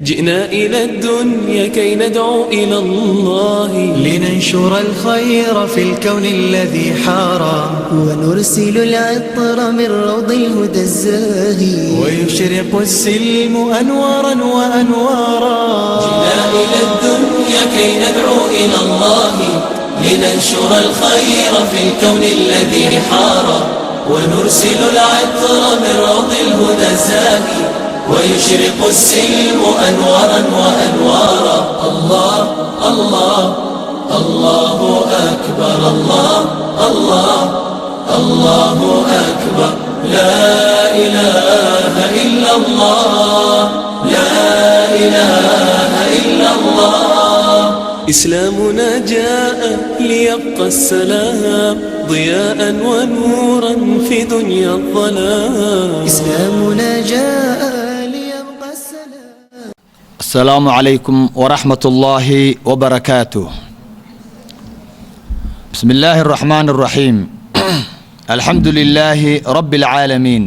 جئنا إلى الدنيا كي ندعو إلى الله، لننشر الخير في الكون الذي حارى، ونرسل العطر من روض الهدى الزاهي، ويشرق السلم أنوارا وأنوارا. جئنا إلى الدنيا كي ندعو إلى الله، لننشر الخير في الكون الذي حارى، ونرسل العطر من روض الهدى الزاهي، ويشرق السلم أنوارا وأنوارا. الله الله الله أكبر، الله الله الله أكبر، لا إله إلا الله، لا إله إلا الله. إسلامنا جاء ليبقى السلام، ضياء ونورا في دنيا الظلام. إسلامنا جاء ليبقى السلام. السلام عليكم ورحمة الله وبركاته. بسم الله الرحمن الرحيم. الحمد لله رب العالمين،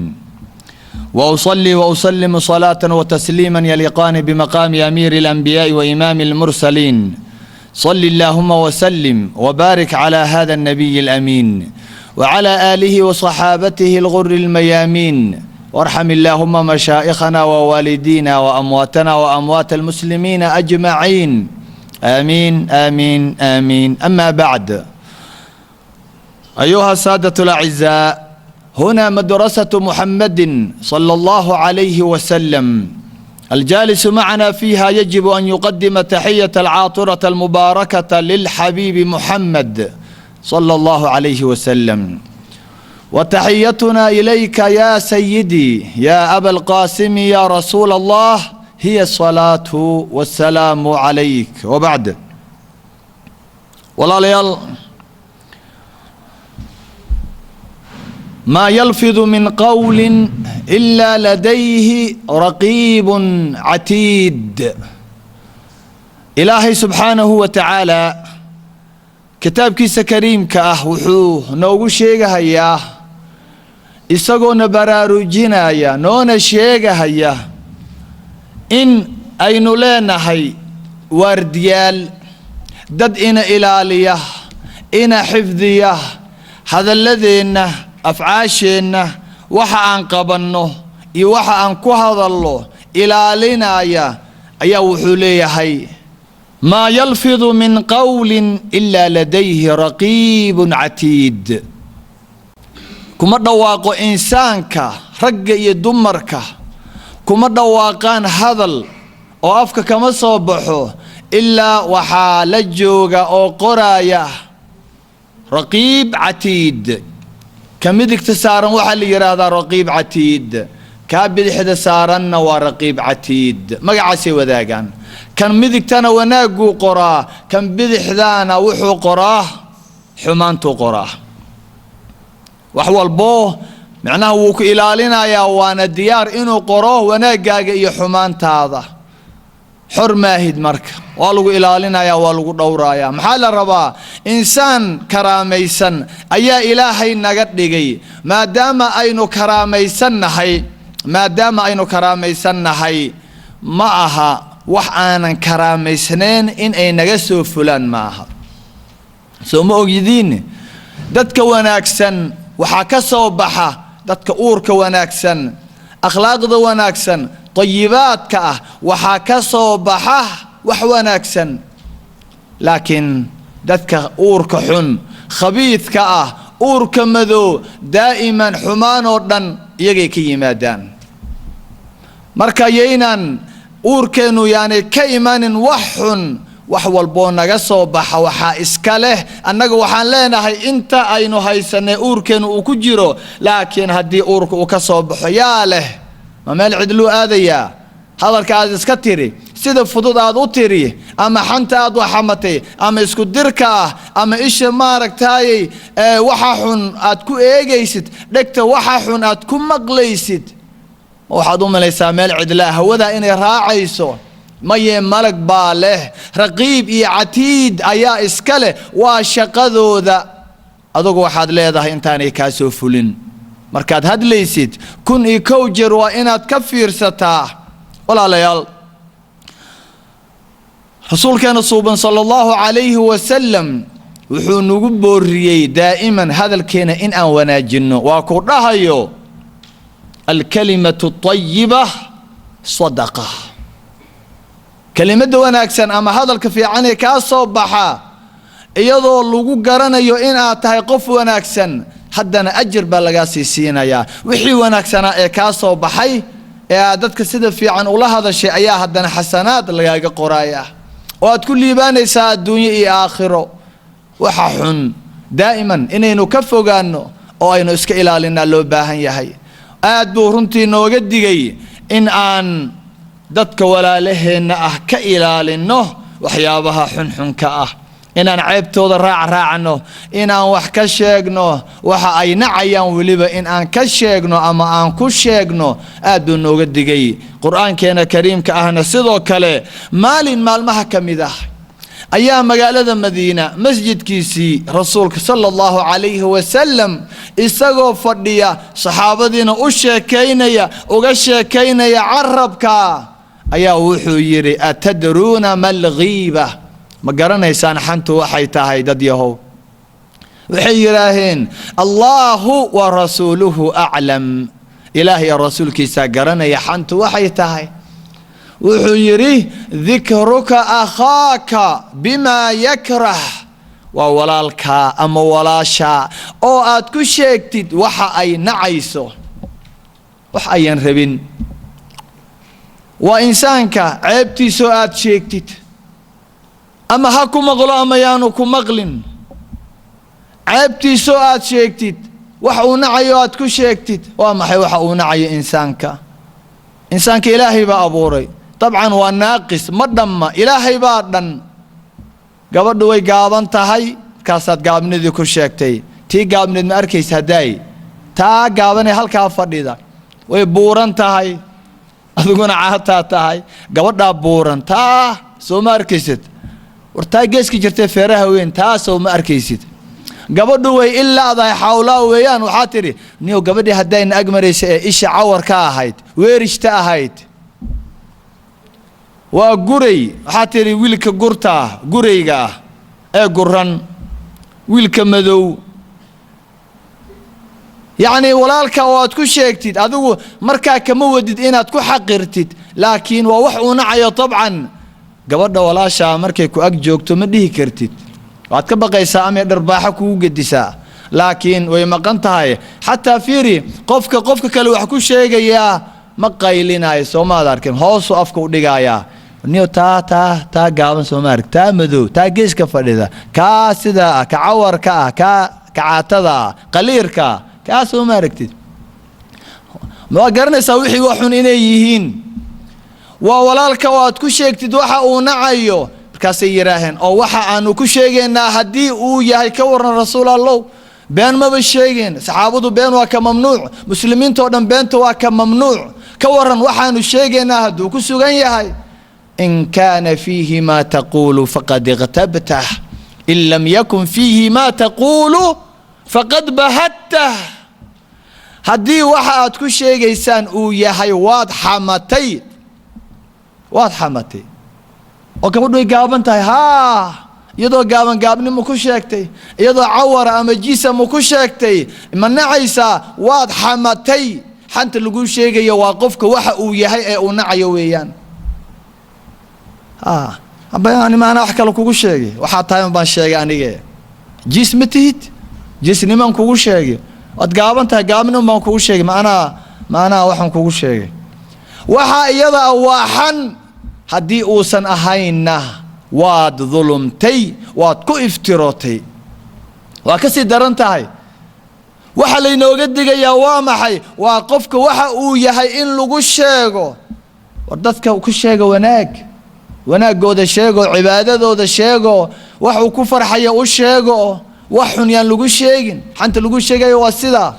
وأصلي وأسلم صلاة وتسليما يليقان بمقام أمير الأنبياء وإمام المرسلين. صل اللهم وسلم وبارك على هذا النبي الأمين وعلى آله وصحابته الغر الميامين، وارحم اللهم مشايخنا ووالدينا وأمواتنا وأموات المسلمين أجمعين، آمين آمين آمين. أما بعد، أيها السادة الأعزاء، هنا مدرسة محمد صلى الله عليه وسلم. الجالس معنا فيها يجب أن يقدم تحية العاطرة المباركة للحبيب محمد صلى الله عليه وسلم. وتحيتنا إليك يا سيدي يا أبا القاسم يا رسول الله هي الصلاة والسلام عليك. وبعد، walaalayaal، ما يلفظ من قول إلا لديه رقيب عتيد. Ilaahay subxaanahu wa tacaala kitaabkiisa kariimka ah wuxuu noogu sheegahayaa, isagoona baraarujinaya, noona sheegahaya in aynu leenahay waardiyaal, dad ina ilaaliya, ina xifdiya hadalladeenna, afcaasheenna, waxa aan qabanno iyo waxa aan ku hadallo ilaalinaya. Ayaa wuxuu leeyahay: ما يلفظ من قول إلا لديه رقيب عتيد. Kuma dhawaaqo insaanka, ragga iyo dumarka kuma dhawaaqaan hadal oo afka kama soo baxo ilaa waxaa la jooga oo qoraaya raqiib catiid. Ka midigta saaran waxaa la yidhaahdaa raqiib catiid, kaa bidixda saaranna waa raqiib catiid. Magacaasay wadaagaan. Kan midigtana wanaagguu qoraa, kan bidixdaana wuxuu qoraa xumaantuu qoraa. Wax walbo micnaha wuu ku ilaalinayaa, waana diyaar inuu qoro wanaaggaaga iyo xumaantaada. Xor maahid marka, waa lagu ilaalinayaa, waa lagu dhowrayaa. Maxaa la rabaa? Insaan karaamaysan ayaa Ilaahay naga dhigay. Maadaama aynu karaamaysan nahay, maadaama aynu karaamaysan nahay, ma aha wax aanan karaamaysnayn in ay naga soo fulaan, ma aha. Soo ma ogyidiin dadka wanaagsan waxaa ka soo baxa, dadka uurka wanaagsan, akhlaaqda wanaagsan, tayibaadka ah, waxaa ka soo baxa wax wanaagsan. Laakiin dadka uurka xun, khabiidka ah, uurka madow, daa'iman xumaan oo dhan iyagay ka yimaadaan. Marka yaynaan uurkeennu yaanay ka imanin wax xun. Wax walboo naga soo baxa waxaa iska leh annaga. Waxaan leenahay inta aynu haysanay uurkeennu uu ku jiro, laakiin haddii uurka uu ka soo baxo, yaa leh? Ma meel cidluu aadayaa hadalka aad iska tiri, sida fudud aad u tiri, ama xanta aad waxamatay, ama isku dirka ah, ama isha maaragtaayey waxa xun aad ku eegaysid, dhegta waxa xun aad ku maqlaysid? Ma waxaad u malaysaa meel cidlaa hawada inay raacayso? Maye, malag baa leh, raqiib iyo catiid ayaa iska leh, waa shaqadooda. Adugu waxaad leedahay intaanay kaa soo fulin, markaad hadlaysid 1001 jeer waa inaad ka fiirsataa. Walaalayaal. Rasuulkeena suuban sala Allahu calayhi wasalam wuxuu nagu booriyey daa'iman hadalkeena in aan wanaajinno. Waa ku dhahayo: "Alkalimatu tayiba sadaqa." Kelimadda wanaagsan ama hadalka fiicanee kaa soo baxa, iyadoo lagu garanayo in aad tahay qof wanaagsan, haddana ajir baa lagaa sii siinayaa. Wixii wanaagsanaa ee kaa soo baxay ee aad dadka sida fiican ula hadashay ayaa haddana xasanaad lagaaga qoraaya, oo aad ku liibaanaysaa adduunyo iyo aakhiro. Waxa xun daa'iman inaynu ka fogaanno oo aynu iska ilaalinaa loo baahan yahay. Aad buu runtii nooga digay in aan dadka walaalaheenna ah ka ilaalinno waxyaabaha xunxunka ah, inaan ceebtooda raacraacno, inaan wax ka sheegno, waxa ay nacayaan weliba in aan ka sheegno ama aan ku sheegno. Aad buu nooga digay. Qur-aankeena kariimka ahna sidoo kale, maalin maalmaha ka mid ah ayaa magaalada Madiina masjidkiisii rasuulka sala Allahu calayhi wasalam isagoo fadhiya, saxaabadiina u sheekaynaya, uga sheekaynaya carabka, ayaa wuxuu yidhi: "Atadruuna ma alghiiba?" Ma garanaysaan xantu waxay tahay, dad yahow? Waxay yidhaaheen: "Allahu wa rasuuluhu aclam." Ilaah iyo rasuulkiisaa garanaya xantu waxay tahay. Wuxuu yidhi: "Dikruka akhaaka bimaa yakrah." Waa walaalkaa ama walaashaa oo aad ku sheegtid waxa ay nacayso, wax ayan rabin. Waa insaanka ceebtiisoo aad sheegtid, ama ha ku maqlo ama yaanu ku maqlin. Ceebtiisoo aad sheegtid, wax uu nacayo aad ku sheegtid. Waa maxay waxa uu nacayo insaanka? Insaanka Ilaahay baa abuuray. Dabcan waa naaqis, ma dhamma, Ilaahay baa dhan. Gabadhu way gaaban tahay, markaasaad gaabnidii ku sheegtay. Tii gaabneed ma arkaysa haddaay taa gaabanee halkaa fadhida? Way buuran tahay, adiguna caataa tahay. Gabadhaa buuran taa soo ma arkaysid? War taa geeska jirtee feeraha weyn, taa soo ma arkaysid? Gabadhu way ilaadahay, xawlaa weeyaan. Waxaa tidhi: "Niyow, gabadhii haddayna ag maraysa ee isha cawarka ahayd, weerishta ahayd, waa guray." Waxaa tidhi: "Wiilka gurtaa, gurayga ah ee guran, wiilka madow." Yacnii walaalka oo aad ku sheegtid, adigu markaa kama wadid inaad ku xaqirtid, laakiin waa wax uu nacayo. Dabcan gabadha walaashaa markay ku ag joogto ma dhihi kartid, waad ka baqaysaa amay dharbaaxo kugu gedisaa, laakiin way maqan tahay. Xataa fiiri, qofka qofka kale wax ku sheegayaa ma qaylinayo, soomaad arkin? Hoosuu afka u dhigayaa: "Niyo, taa gaaban sooma arag? Taa madow, taa geeska fadhida, kaa sidaa ah, ka cawarka ah, kaa kacaatada ah, qaliirka ah, kaa sooma aragtid?" Ma garanaysaa wixii wax xun inay yihiin? Waa walaalka oo aad ku sheegtid waxa uu nacayo. Markaasay yidhaaheen: "Oo waxa aanu ku sheegaynaa haddii uu yahay ka waran, rasuul Allow? Been maba sheegeen." Saxaabadu been waa ka mamnuuc, muslimiintoo dhan beenta waa ka mamnuuc. "Ka waran waxaanu sheegaynaa hadduu ku sugan yahay?" "In kaana fiihi maa taquulu faqad iqtabtah, in lam yakun fiihi maa taquulu faqad bahattah." Haddii waxa aad ku sheegaysaan uu yahay, waad xamatay, waad xamatay. Oo gabadhu way gaaban tahay, haa, iyadoo gaaban gaabnimo ku sheegtay, iyadoo cawara ama jisamu ku sheegtay, ma nacaysaa? Waad xamatay. Xanta laguu sheegayo waa qofka waxa uu yahay ee uu nacayo weeyaan. Maanaa wax kale kugu sheegay? Waxaa tahay baan sheegay anige. Jiis ma tihid, jiisnimaan kugu sheegay. Waad gaaban tahay, gaabnin baan kugu sheegay. Maanaa waxaan kugu sheegay waxa iyada waa xan. Haddii uusan ahaynna, waad dulumtay, waad ku iftirootay, waa ka sii daran tahay. Waxa laynooga digayaa waa maxay? Waa qofka waxa uu yahay in lagu sheego. War dadka ku sheega wanaag, wanaaggooda sheego, cibaadadooda sheego, wax uu ku farxaya u sheego. Wax xun yaan lagu sheegin. Xanta lagu sheegayo waa sidaa.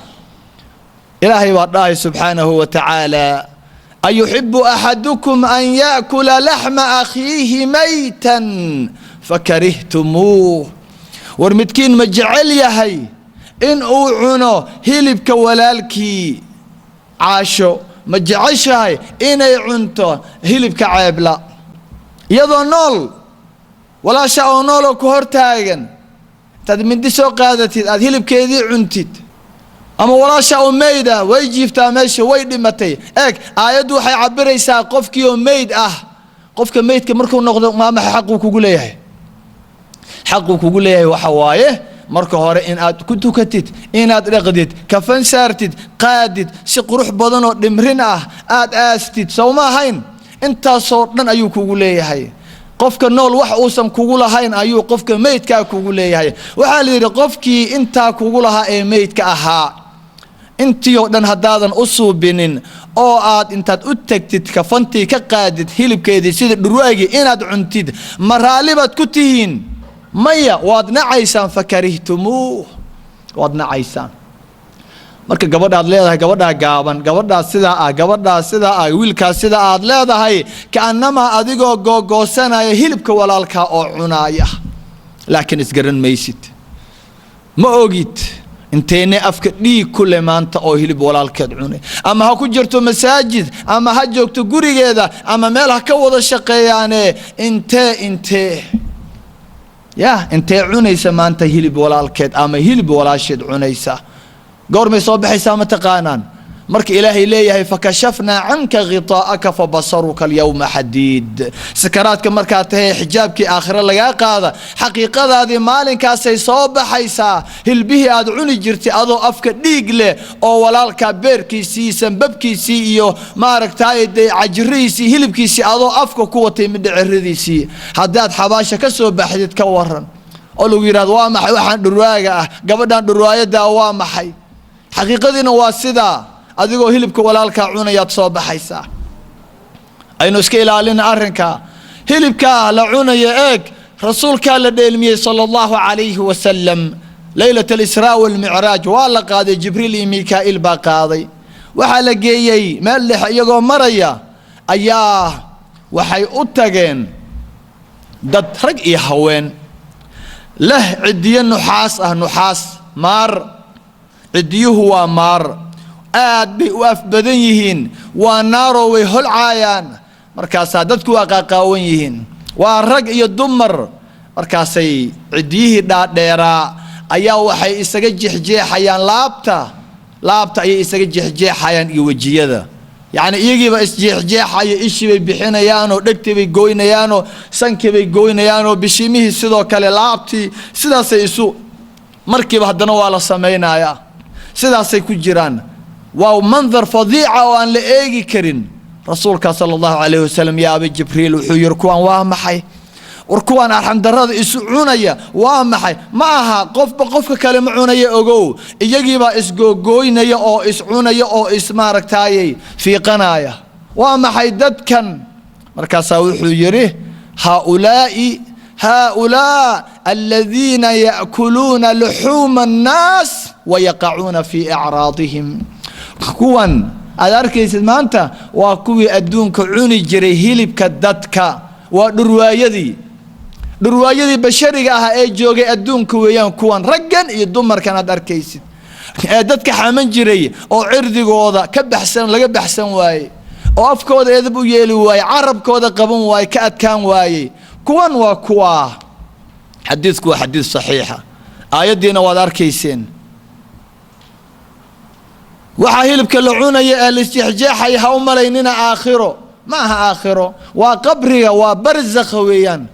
Ilaahay baa dhahay subxaanahu wa tacaala: "Ayuxibu axadukum an yaakula laxma akhiihi maytan fakarihtumuuh." War midkiin ma jecel yahay in uu cuno hilibka walaalkii? Caasho ma jeceshahay inay cunto hilibka Ceebla iyadoo nool? Walaasha oo nooloo ku hortaagan intaad mindi soo qaadatid aada hilibkeedii cuntid, ama walaasha oo meyd ah, way jiiftaa meesha, way dhimatay. Eeg, aayaddu waxay cabiraysaa qofkii oo meyd ah. Qofka meydka markuu noqdo, maa maxay xaquu kugu leeyahay? Xaquu kugu leeyahay waxa waaye marka hore in aad ku tukatid, inaad dhaqdid, kafan saartid, qaadid, si qurux badan oo dhimrin ah aad aastid. Sowma ahayn? Intaasoo dhan ayuu kugu leeyahay. Qofka nool wax uusan kugu lahayn ayuu qofka meydkaa kugu leeyahay. Waxaa la yidhi, qofkii intaa kugu lahaa ee meydka ahaa, intii oo dhan haddaadan u suubinin oo aad intaad u tagtid kafantii ka qaadid, hilibkeedii sida dhurwaagii inaad cuntid, ma raalli baad ku tihiin? Maya, waad nacaysaan. فكرهتموه, waad nacaysaan. Marka gabadhaad leedahay gabadhaa gaaban, gabadhaa sidaa ah, gabadhaa sidaa ah, wiilkaas sidaa aad leedahay, kaannamaa adigoo googoosanaya hilibka walaalkaa oo cunaaya. Laakiin isgaran maysid, ma ogid inteynay afka dhiig ku leh maanta oo hilib walaalkeed cunay. Ama ha ku jirto masaajid, ama ha joogto gurigeeda, ama meel ha ka wada shaqeeyaane, intee ya intee cunaysa maanta hilib walaalkeed ama hilib walaasheed cunaysa? Goormay soo baxaysaa, ma taqaanaan? Marka Ilaahay leeyahay: فكشفنا عنك غطاءك فبصرك اليوم حديد. Sakaraadka markaa tahay, xijaabkii aakhire lagaa qaada, xaqiiqadaadii maalinkaasay soo baxaysaa. Hilbihii aad cuni jirtay adoo afka dhiig leh oo walaalkaa beerkiisii, sanbabkiisii iyo maaragtay dee cajirihiisii, hilibkiisii adoo afka ku watay, midhiciradiisii, haddaad xabaasha ka soo baxdid, ka waran oo lagu yidhahdo: "Waa maxay waxaan dhurwaaga ah, gabadhan dhurwaayadaa waa maxay?" Xaqiiqadiina waa sidaa, adigoo hilibka walaalkaa cunayaad soo baxaysaa. Aynu iska ilaalina arrinka hilibkaa la cunayo. Eeg, rasuulkaa la dheelmiyey صلى الله عليه وسلم ليلة الإسراء والمعراج. Waa la qaaday, Jibriil iyo Mikaa'il baa qaaday. Waxaa la geeyey meel dhexe. Iyagoo maraya ayaa waxay u tageen dad rag iyo haween leh cidiyo nuxaas ah, nuxaas, maar. Cidiyuhu waa maar, aad bay u af badan yihiin, waa naaroo way holcaayaan. Markaasaa dadku waa qaaqaawan yihiin, waa rag iyo dumar. Markaasay cidiyihii dhaadheeraa ayaa waxay isaga jeexjeexayaan laabta, laabta ayay isaga jeexjeexayaan iyo wejiyada. Yacni iyagiiba isjeexjeexaya, ishii bay bixinayaanoo dhegtii bay goynayaanoo sankii bay goynayaanoo bishimihii sidoo kale, laabtii sidaasay isu markiiba haddana waa la samaynayaa. Sidaasay ku jiraan. Waa mandar fadiica oo aan la eegi karin. Rasuulka صلى الله عليه وسلم yaabay. Jibriil wuxuu yihi: "Kuwaan waa maxay? War kuwaan arxamdarrada isu cunaya waa maxay?" Ma aha qofba qofka kale ma cunaya, ogow. Iyagiibaa isgoogooynaya oo iscunaya oo is maaragtaayey fiiqanaya. Waa maxay dadkan? Markaasaa wuxuu yidhi: هؤلاء هؤلاء الذين يأكلون لحوم الناس ويقعون في أعراضهم. Kuwan aad arkaysid maanta waa kuwii adduunka cuni jiray hilibka dadka. Waa dhurwaayadii, dhurwaayadii bashariga ah ee joogay adduunka weeyaan kuwan, raggan iyo dumarkan aad arkaysid ee dadka xaman jiray oo cirdigooda ka baxsan, laga baxsan waayey, oo afkooda edab u yeeli waayey, carabkooda qaban waayey, ka adkaan waayey. Kuwan waa kuwaa. Xadiidku waa xadiid saxiixa, aayaddiina waad arkayseen. Waxaa hilibka la cunaya ee laisjeexjeexaya, ha u malaynina aakhiro. Ma aha aakhiro, waa qabriga, waa barzakha weeyaan.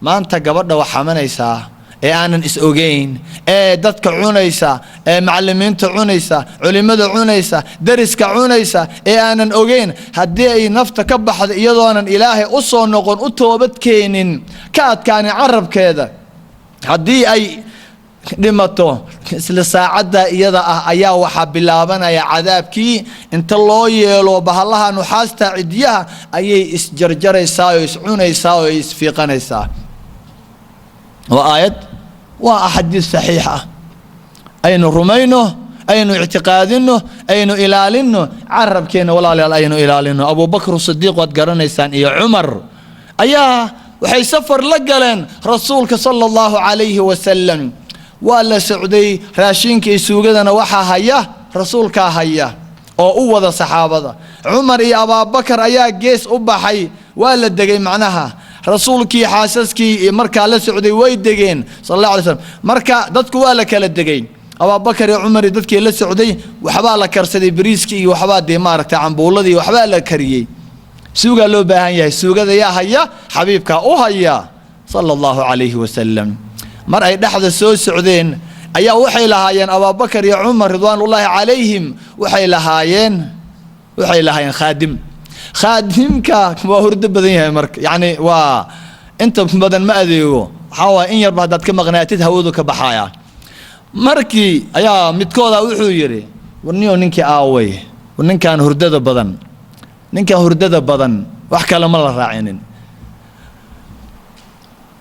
Maanta gabadha wax xamanaysaa ee aanan is ogeyn, ee dadka cunaysa, ee macalimiinta cunaysa, culimada cunaysa, dariska cunaysa, ee aanan ogeyn, haddii ay nafta ka baxda iyadoonan Ilaahay u soo noqon, u toobadkeenin, ka adkaanin carabkeeda, haddii ay dhimato, isla saacadda iyada ah ayaa waxaa bilaabanaya cadaabkii. Inta loo yeelo bahallaha nuxaasta, cidyaha, ayay isjarjaraysaa oo iscunaysaa oo isfiiqanaysaa. Waa aayad, waa axaadiis saxiix ah. Aynu rumayno, aynu ictiqaadino, aynu ilaalino carabkeenna, walaalayaal, aynu ilaalino. Abubakr Sidiiq waad garanaysaan iyo Cumar ayaa waxay safar la galeen rasuulka صلى الله عليه وسلم. Waa la socday. Raashinka iyo suugadana waxaa haya rasuulkaa haya oo u wada saxaabada. Cumar iyo Abaabakar ayaa gees u baxay. Waa la degay macnaha. Rasuulkii xaasaskii markaa la socday way degeen sal Allah alay slam. Marka dadku waa la kala degay. Abaabakar iyo Cumar iyo dadkii la socday waxbaa la karsaday, bariiskii iyo waxbaa dee maaragtay cambuuladii waxbaa la kariyey. Suugaa loo baahan yahay. Suugada yaa haya? Xabiibkaa u haya sala Allahu calayhi wasalam. Mar ay dhexda soo socdeen ayaa waxay lahaayeen Abaabakar iyo Cumar ridwaanullaahi calayhim, waxay lahaayeen khaadim. Khaadimka waa hurdo badan yahay. Marka yacni waa inta badan ma adeego. Waxaa waaya in yarba haddaad ka maqnaatid hawadu ka baxaya. Markii ayaa midkooda wuxuu yidhi: "War niyow, ninkii aaway? War ninkaan hurdada badan, ninkan hurdada badan." Wax kale ma la raacinin.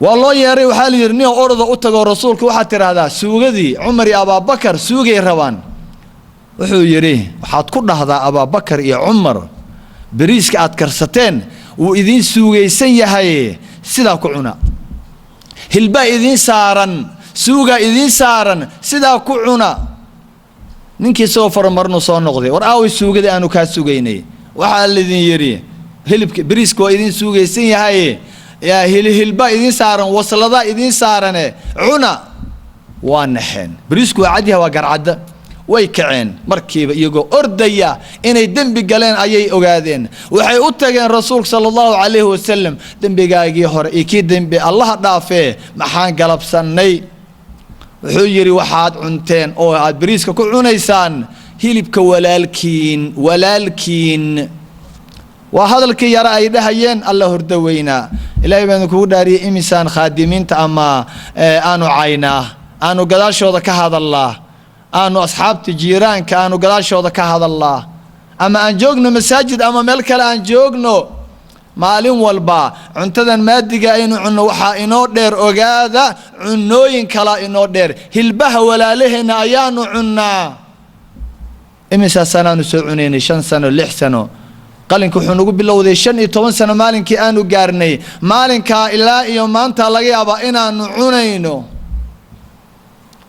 Waa loo yeeray. Waxaa la yidhi: "Nin orda u tago rasuulka, waxaad tidhaahdaa suugadii Cumar iyo Abaabakar suugay rabaan." Wuxuu yidhi: "Waxaad ku dhahdaa Abaabakar iyo Cumar beriiska aad karsateen wuu idiin suugaysan yahay, sidaa ku cuna. Hilbaa idiin saaran, suugaa idiin saaran, sidaa ku cuna." Ninkii isagoo faramarnu soo noqday: "War aaway suugadii aanu kaa sugaynay? Waxaa laydin yidhi hilibka beriiska waa idiin suugaysan yahay, yaa hilbaa idiin saaran, wasladaa idiin saarane, cuna." Waa naxeen. Beriisku waa cadyaha, waa garcadda. Way kaceen markiiba iyagoo ordaya. Inay dembi galeen ayay ogaadeen. Waxay u tageen rasuulka sala Allahu calayhi wasalam: "Dembigaagii hore iyo kii dembi Allaha dhaafee, maxaan galabsannay?" Wuxuu yidhi: "Waxaad cunteen oo aad beriiska ku cunaysaan hilibka walaalkiin." Walaalkiin waa hadalkii yare ay dhahayeen Alla hordo weynaa. Ilaahay baan kugu dhaariyey, imisaan khaadimiinta ama aanu caynaa, aanu gadaashooda ka hadalnaa, aanu asxaabta jiiraanka aanu gadaashooda ka hadalnaa, ama aan joogno masaajid ama meel kale aan joogno? Maalin walba cuntadan maadiga aynu cunno waxaa inoo dheer, ogaada, cunooyin kalaa inoo dheer. Hilbaha walaalaheenna ayaanu cunnaa. Imisaa sanaanu soo cunaynay? 5 sano, 6 sano. Qalinka wuxuu nagu bilowday 15 sano maalinkii aanu gaarnay. Maalinkaa ilaa iyo maanta laga yaabaa inaanu cunayno.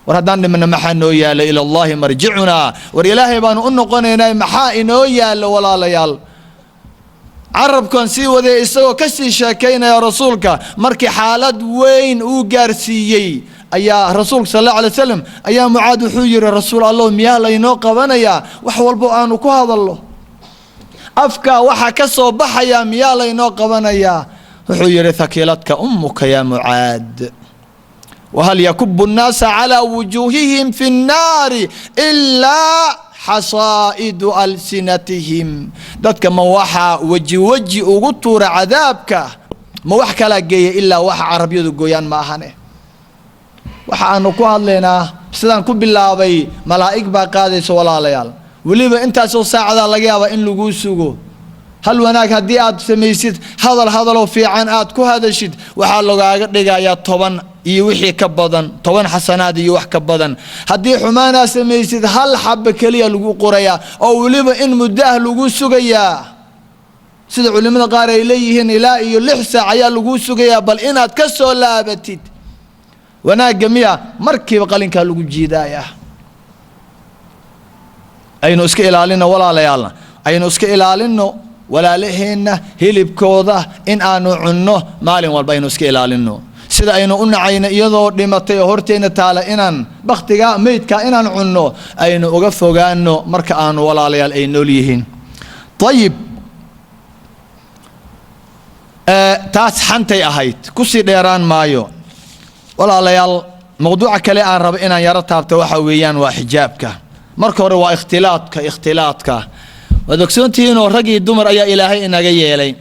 War haddaan dhimano maxaa noo yaala? Ila Allahi marjicunaa. War Ilaahay baanu u noqonaynaa, maxaa inoo yaalo, walaalayaal? Carabkan sii waday isagoo kasii sheekaynaya rasuulka. Markii xaalad weyn uu gaarsiiyey ayaa rasuulka sal Allahu alay wasalam ayaa Mucaad wuxuu yihi: "Rasuul Allah, miyaa laynoo qabanayaa wax walbo aanu ku hadallo? Afka waxa ka soo baxaya miyaa laynoo qabanayaa?" Wuxuu yihi: "Thakilatka ummuka yaa Mucaad. Wahal yakubu nnaasa calaa wujuuhihim fi nnaari ilaa xasaa'idu alsinatihim?" Dadka ma waxaa weji weji ugu tuura cadaabka, ma wax kalaa geeya ilaa waxa carabyadu gooyaan ma ahane? Waxa aanu ku hadlaynaa, sidaan ku bilaabay, malaa'ig baa qaadaysa, walaalayaal. Weliba intaasoo saacadaa laga yaabaa in laguu sugo. Hal wanaag haddii aad samaysid, hadal hadaloo fiican aad ku hadashid, waxaa lagaaga dhigayaa 10 iyo wixii ka badan, 10 xasanaad iyo wax ka badan. Haddii xumaanaa samaysid, hal xaba keliya lagu qorayaa oo weliba in muddo ah lagu sugayaa. Sida culimmada qaar ay leeyihiin, ilaa iyo 6 saac ayaa laguu sugayaa bal inaad ka soo laabatid. Wanaagga miya, markiiba qalinkaa lagu jiidayaa. Aynu iska ilaalino, walaalayaal, aynu iska ilaalino walaalaheenna hilibkooda in aanu cunno maalin walba. Aynu iska ilaalino sida aynu u nacayno iyadoo dhimatay oo horteenna taala inaan baktiga meydka inaan cunno. Aynu uga fogaano marka aanu walaalayaal ay nool yihiin. Ayib, taas xantay ahayd, kusii dheeraan maayo, walaalayaal. Mawduuca kale aan rabo inaan yaro taabto waxa weeyaan waa xijaabka. Marka hore waa ikhtilaadka. Ikhtilaadka waad ogsoontihiinoo rag iyo dumar ayaa Ilaahay inaga yeelay.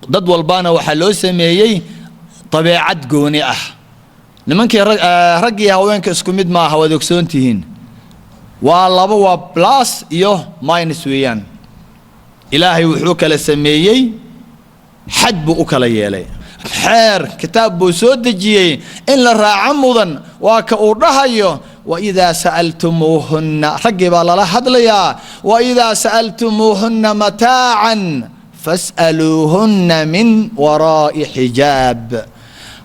Dad walbana waxaa loo sameeyey dabeecad gooni ah. Nimankii raggii haweenka isku mid maaha, waad ogsoontihiin. Waa laba, waa plus iyo minus weeyaan. Ilaahay wuxuu kala sameeyey, xad buu u kala yeelay, xeer kitaab buu soo dejiyey in la raaco mudan. Waa ka uu dhahayo: "Waidaa sa'altumuuhunna." Raggii baa lala hadlayaa. "Waidaa sa'altumuuhunna mataacan fas'aluuhunna min waraa'i xijaab."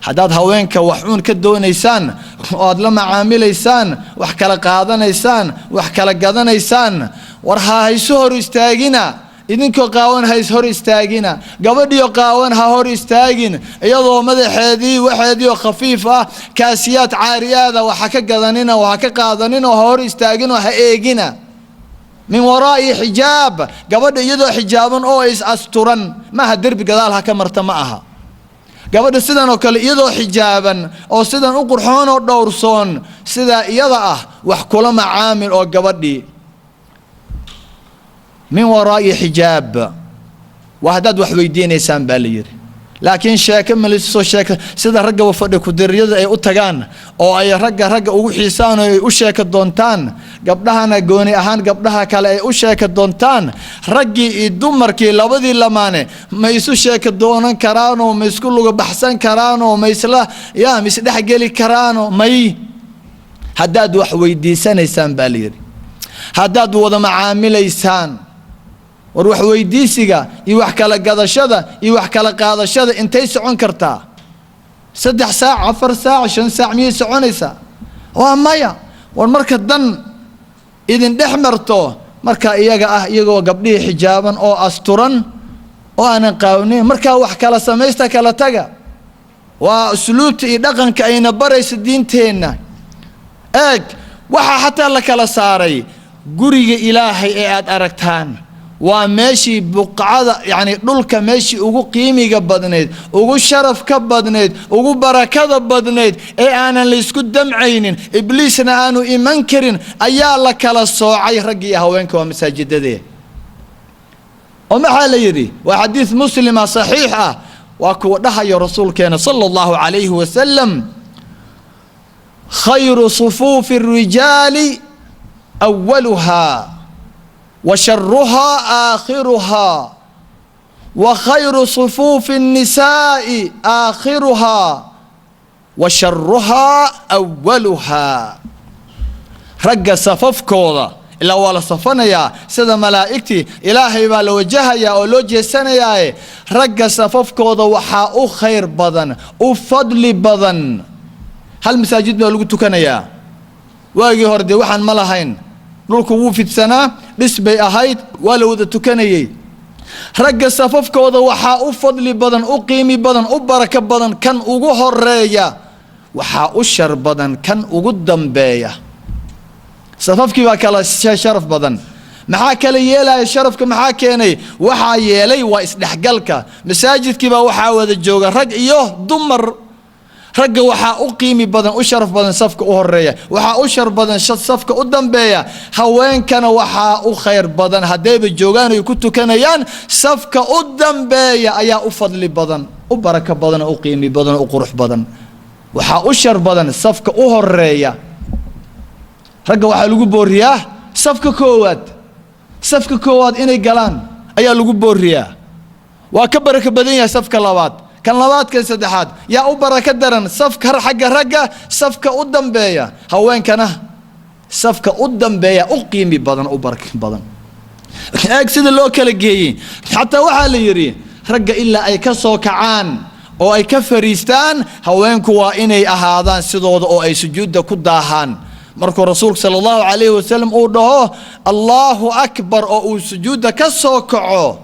Haddaad haweenka wax uun ka doonaysaan oo aad la macaamilaysaan, wax kala qaadanaysaan, wax kala gadanaysaan, war ha haysu hor istaagina. Idinkoo qaawan ha is hor istaagina, gabadhiyo qaawan ha hor istaagin, iyadoo madaxeedii waxeediioo khafiif ah, kaasiyaad caariyaada waxa ka gadanina, waxa ka qaadanina, oo ha hor istaagin oo ha eegina. Min waraa'i xijaab, gabadha iyadoo xijaaban oo is asturan, maaha derbi gadaal ha ka marta, ma aha. Gabadha sidan oo kale iyadoo xijaaban oo sidan u qurxoon oo dhowrsoon, sidaa iyada ah wax kula macaamil oo gabadhii min waraa'i xijaab. Waa haddaad wax weydiinaysaan baa la yidhi. Laakiin sheeko malisoo sheeka sida raggaba fadhi kudiriyada ay u tagaan oo ay ragga ugu xiisaan oo ay u sheeka doontaan, gabdhahana gooni ahaan gabdhaha kale ay u sheeka doontaan, raggii iyo dumarkii labadii lamaane ma isu sheeka doonan karaanoo ma isku luga baxsan karaanoo ma isla yaa ma isdhexgeli karaanoo may. Haddaad wax weydiisanaysaan baa la yidhi, haddaad wada macaamilaysaan. War wax weydiisiga iyo wax kala gadashada iyo wax kala qaadashada intay socon kartaa? 3 saac, 4 saac, 5 saac miyay soconaysaa? Waa maya. War marka dan idin dhex marto, marka iyaga ah iyagoo gabdhihii xijaaban oo asturan oo aanan qaawnayn, markaa wax kala samaysta, kala taga. Waa usluubta iyo dhaqanka ayna barayso diinteenna. Eeg, waxaa xataa la kala saaray guriga Ilaahay ee aad aragtaan waa meeshii buqcada, yacni dhulka meeshii ugu qiimiga badnayd, ugu sharafka badnayd, ugu barakada badnayd ee aanan laysku damcaynin, ibliisna aanu iman karin, ayaa la kala soocay raggii iyo haweenka. Waa masaajidadee. Oo maxaa la yidhi? Waa xadiis muslima saxiix ah, waa kuwa dhahayo rasuulkeena sala allahu calayhi wasalam: khayru sufuufi rijaali awaluhaa wa sharuhaa aakhiruhaa, wa khayru sufuufi الnisaa'i aakhiruhaa wa sharuhaa awaluhaa. Ragga safafkooda ilaa waa la safanayaa sida malaa'igtii, Ilaahay baa la wajahayaa oo loo jeesanayaaye. Ragga safafkooda waxaa u khayr badan, u fadli badan. Hal masaajid baa lagu tukanayaa. Waagii hore dee waxaan ma lahayn, dhulku wuu fidsanaa, dhis bay ahayd, waa la wada tukanayey. Ragga safafkooda waxaa u fadli badan, u qiimi badan, u barako badan kan ugu horeeya, waxaa u shar badan kan ugu dambeeya. Safafkii baa kala sharaf badan. Maxaa kala yeelaya sharafka? Maxaa keenay? Waxaa yeelay waa isdhexgalka. Masaajidkii baa waxaa wada jooga rag iyo dumar. Ragga waxaa u qiimi badan, u sharaf badan safka u horeeya, waxaa u shar badan safka u dambeeya. Haweenkana waxaa u khayr badan haddayba joogaan ay ku tukanayaan, safka u dambeeya ayaa u fadli badan, u barako badan, u qiimi badan, u qurux badan. Waxaa u shar badan safka u horeeya. Ragga waxaa lagu booriyaa safka koowaad, safka koowaad inay galaan ayaa lagu booriyaa. Waa ka barako badan yahay safka labaad, kan labaad, kan saddexaad. Yaa u barako daran safka xagga ragga? Safka u dambeeya. Haweenkana safka u dambeeya u qiimi badan, u barako badan. Eeg sida loo kala geeyey. Xataa waxaa la yidhi ragga ilaa ay ka soo kacaan oo ay ka fariistaan, haweenku waa inay ahaadaan sidooda oo ay sujuudda ku daahaan. Markuu rasuulku sala allahu calayhi wasalam uu dhaho Allahu akbar oo uu sujuudda ka soo kaco,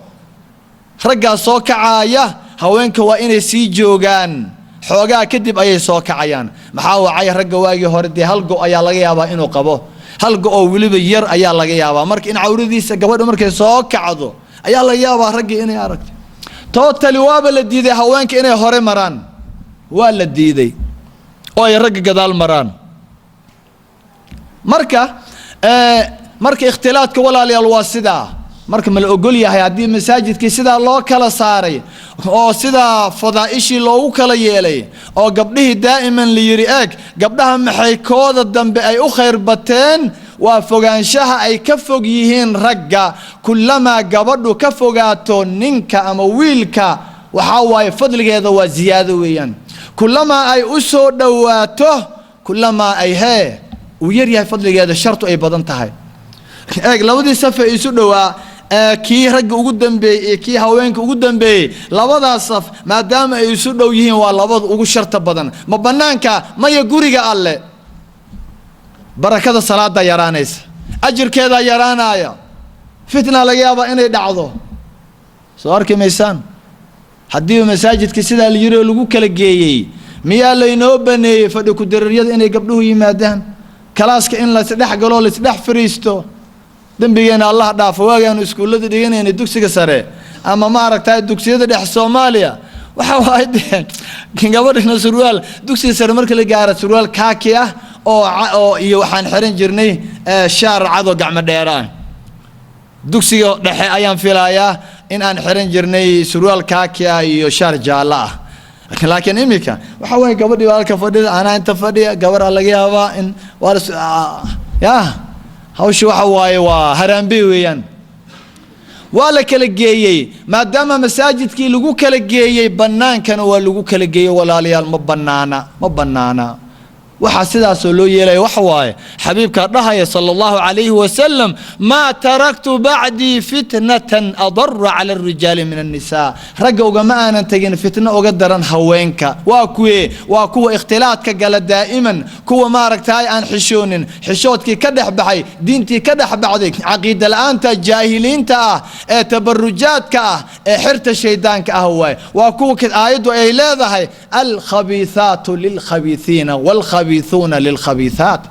raggaa soo kacaaya, haweenka waa inay sii joogaan xoogaa, kadib ayay soo kacayaan. Maxaa wacay? Ragga waagii hore dee hal go ayaa laga yaabaa inuu qabo, hal go oo weliba yar ayaa laga yaabaa. Marka in cawradiisa gabadha markay soo kacdo ayaa laga yaabaa raggii inay aragto. Totally waaba la diiday haweenka inay hore maraan, waa la diiday oo ay ragga gadaal maraan. Marka ikhtilaadka, walaalayaal, waa sidaa. Marka ma la ogol yahay haddii masaajidkii sidaa loo kala saaray oo sidaa fadaa'ishii loogu kala yeelay oo gabdhihii daa'iman la yidhi, eeg gabdhaha maxay kooda dambe ay u khayr bateen? Waa fogaanshaha ay ka fog yihiin ragga. Kullamaa gabadhu ka fogaato ninka ama wiilka, waxaa waaye fadligeeda waa ziyaado weeyaan. Kullamaa ay u soo dhowaato, kullamaa ay hee uu yar yahay fadligeeda, shartu ay badan tahay. Eeg labadii saf ee isu dhowaa, kii ragga ugu dambeeyey iyo kii haweenka ugu dambeeyey, labadaas saf maadaama ay isu dhow yihiin waa labada ugu sharta badan. Ma banaanka? Maya, guriga Alle. Barakada salaada yaraanaysa, ajirkeedaa yaraanaya, fitna laga yaabaa inay dhacdo. Soo arki maysaan haddii masaajidka sidaa la yiri oo lagu kala geeyey, miyaa laynoo baneeyey fadhi ku-diriryada inay gabdhuhu yimaadaan, kalaaska in laisdhex galo, laisdhex fariisto? Dembigeena Allah dhaafo. Waagaanu iskuullada dhiganaynay, dugsiga sare ama maaragtay dugsiyada dhex Soomaaliya, waxa waaye dee gabadhina surwaal, dugsiga sare marka la gaaro, surwaal kaaki ah oo iyo waxaan xiran jirnay shaar cad oo gacmo dheera ah. Dugsiga dhexe ayaan filayaa in aan xiran jirnay surwaal kaaki ah iyo shaar jaallo ah. Laakiin iminka waxa waye gabadhii baa halka fadhida, anaa inta fadhiya, gabaraa laga yaabaa in waa ya hawsha waxa waaye waa haraanbe weeyaan. Waa la kala geeyey. Maadaama masaajidkii lagu kala geeyey, bannaankana waa lagu kala geeyey. Walaalayaal, ma banaana, ma banaana. Waxaa sidaasoo loo yeelaya waxa waaye xabiibkaa dhahaya sala allahu calayhi wasalam: "Maa taraktu bacdii fitnatan adara cala alrijaali min annisaa." Ragga ugama aanan tegin fitno uga daran haweenka. Waa kuwe? Waa kuwa ikhtilaadka gala daa'iman, kuwa maaragtay aan xishoonin, xishoodkii ka dhex baxay, diintii ka dhex baxday, caqiida la-aanta, jaahiliinta ah, ee tabarujaadka ah, ee xirta shaydaanka ah waaye. Waa kuwa aayaddu ay leedahay: "Alkhabiihaatu lilkhabiihiina waalkhabiihuuna lilkhabiihaat."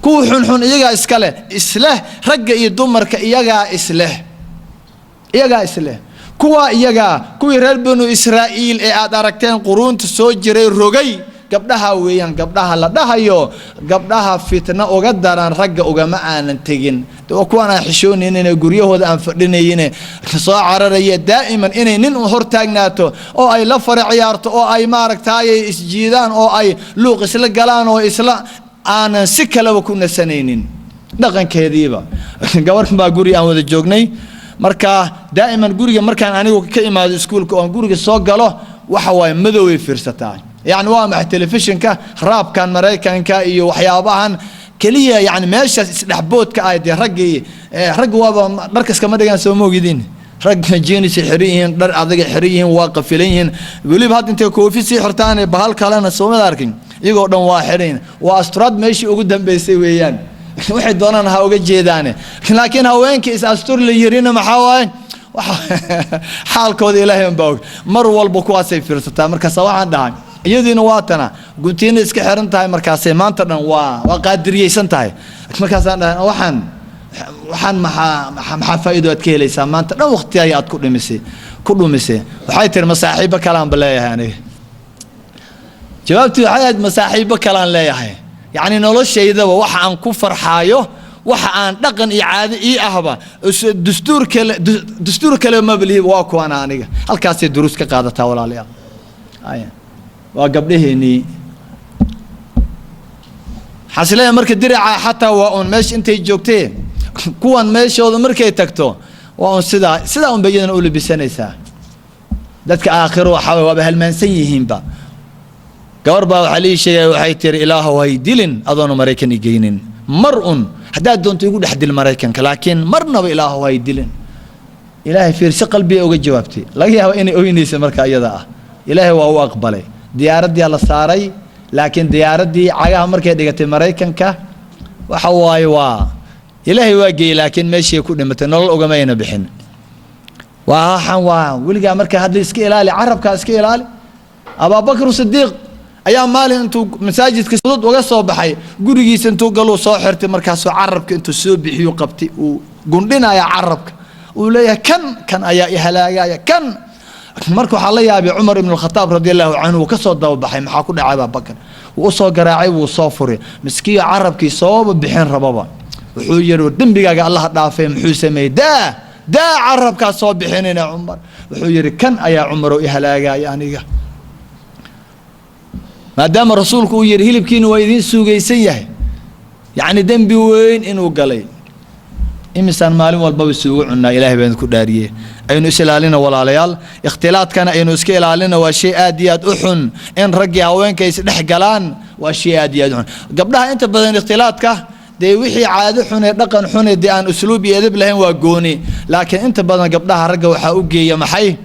Kuwa xunxun iyagaa iska leh, isleh ragga iyo dumarka iyagaa isleh, iyagaa isleh. Kuwa iyagaa, kuwii reer Banu Israa'iil ee aad aragteen quruunta soo jiray rogay, gabdhaha weeyaan. Gabdhaha la dhahayo gabdhaha fitna uga daran ragga ugama aanan tegin, de waa kuwaan aan xishoonaynin, guryahooda aan fadhinayine, soo cararaya daa'iman inay nin un hor taagnaato oo ay la fara ciyaarto oo ay maaragtaayay isjiidaan oo ay luuq isla galaan oo isla aanan si kaleba ku nasanaynin dhaqankeediiba. Gabar baa guri aan wada joognay. Marka daa'iman guriga markaan anigu ka imaado iskuulka oo aan guriga soo galo, waxa waaye madoway fiirsataa. Yacni waa maxay? Telefishinka raabkan Maraykanka iyo waxyaabahan keliya, yani meeshaas isdhexboodka ah. Dee raggii, ragga waaba dharka iskama dhigaan, soo moogidin? Ragga jeans xiran yihiin, dhar adaga xiran yihiin, waa qafilan yihiin. Weliba hadda intay koofi sii xirtaan bahal kalena, soomada arkin? Iyagoo dhan waa xiran, waa asturaad meeshii ugu dambeysay weeyaan. Waxay doonaan ha uga jeedaane, laakiin haweenkii is astur la yirina, maxaa waaye xaalkooda? Ilaahay unbaa og. Mar walba kuwaasay fiirsataa. Markaasa waxaan dhahay, iyadiina waa tana guntiina iska xiran tahay, markaasay maanta dhan waa qaadiriyeysan tahay. Markaasaan dhahay, waxaan maxaa faa'iido aad ka helaysaa maanta dhan waqtigaagii aad ku dhumisay? Waxay tiri, "Masaaxiibo kalaan ba leeyahay aniga." Jawaabtii waxay ahayd, "Masaaxiibo kalaan leeyahay." Yacni noloshaydaba waxa aan ku farxaayo, waxa aan dhaqan iyo caado ii ahba, dastuur kale, dastuur kale mabalihi, waa kuwana aniga. Halkaasay duruus ka qaadataa. Walaalayaal, aya waa gabdhaheenii xasileya. Marka diraca xataa waa uun meesha intay joogtee, kuwan meeshooda markay tagto waa un sidaa un bay iyadana u labisanaysaa. Dadka aakhiro waxaa waaba halmaansan yihiinba. Gabar baa waxaa lii sheegaya, waxay tiri, "Ilaahow, hay dilin adoona Maraykan i geynin. Mar un haddaad doonto igu dhex dil Maraykanka, laakiin marnaba Ilaahow hay dilin." Ilaahay fiir, si qalbiga uga jawaabtay. Laga yaaba inay oynaysa marka iyada ah. Ilaahay waa u aqbalay. Diyaaraddiyaa la saaray, laakiin diyaaraddii cagaha markay dhigatay Maraykanka, waxa waaye waa Ilaahay waa geeyey, laakiin meeshii ku dhimatay, nolol ugamayna bixin. Waa waxaan waa weligaa marka hadda iska ilaali carabkaa, iska ilaali. Abaabakr Sidiiq ayaa maalin intuu masaajidka sudud uga soo baxay, gurigiisa intuu galuu soo xirtay. Markaasuu carabka intuu soo bixiyu qabtay, uu gundhinaya carabka, uu leeyahay, "Kan ayaa i halaagaya kan." Marka waxaa la yaabay Cumar ibn Khataab radi allahu canhu, wuu ka soo dababaxay. "Maxaa ku dhacay, Abaabakar?" Wuu usoo garaacay, wuu soo furay. Miskiyo carabkii sooba bixin rababa. Wuxuu yihi, "Dembigaaga Allaha dhaafay, muxuu sameeyey? Daa, daa carabkaa soo bixinina, Cumar." Wuxuu yihi, "Kan ayaa, Cumarow, i halaagaya aniga." Maadaama rasuulku uu yihi, "Hilibkiina waa idiin suugaysan yahay," yacni dembi weyn inuu galay. Imisaan maalin walbaba isugu cunnaa? Ilahay baan ku dhaariyey, aynu is ilaalina, walaalayaal. Ikhtilaadkana aynu iska ilaalina. Waa shay aad iyo aad u xun in raggii haweenka is dhex galaan. Waa shay aad iyo aad u xun. Gabdhaha inta badan ikhtilaadka dee wixii caado xune, dhaqan xune, dee aan usluub iyo edeb lahayn waa gooni, laakiin inta badan gabdhaha ragga waxaa u geeya maxay?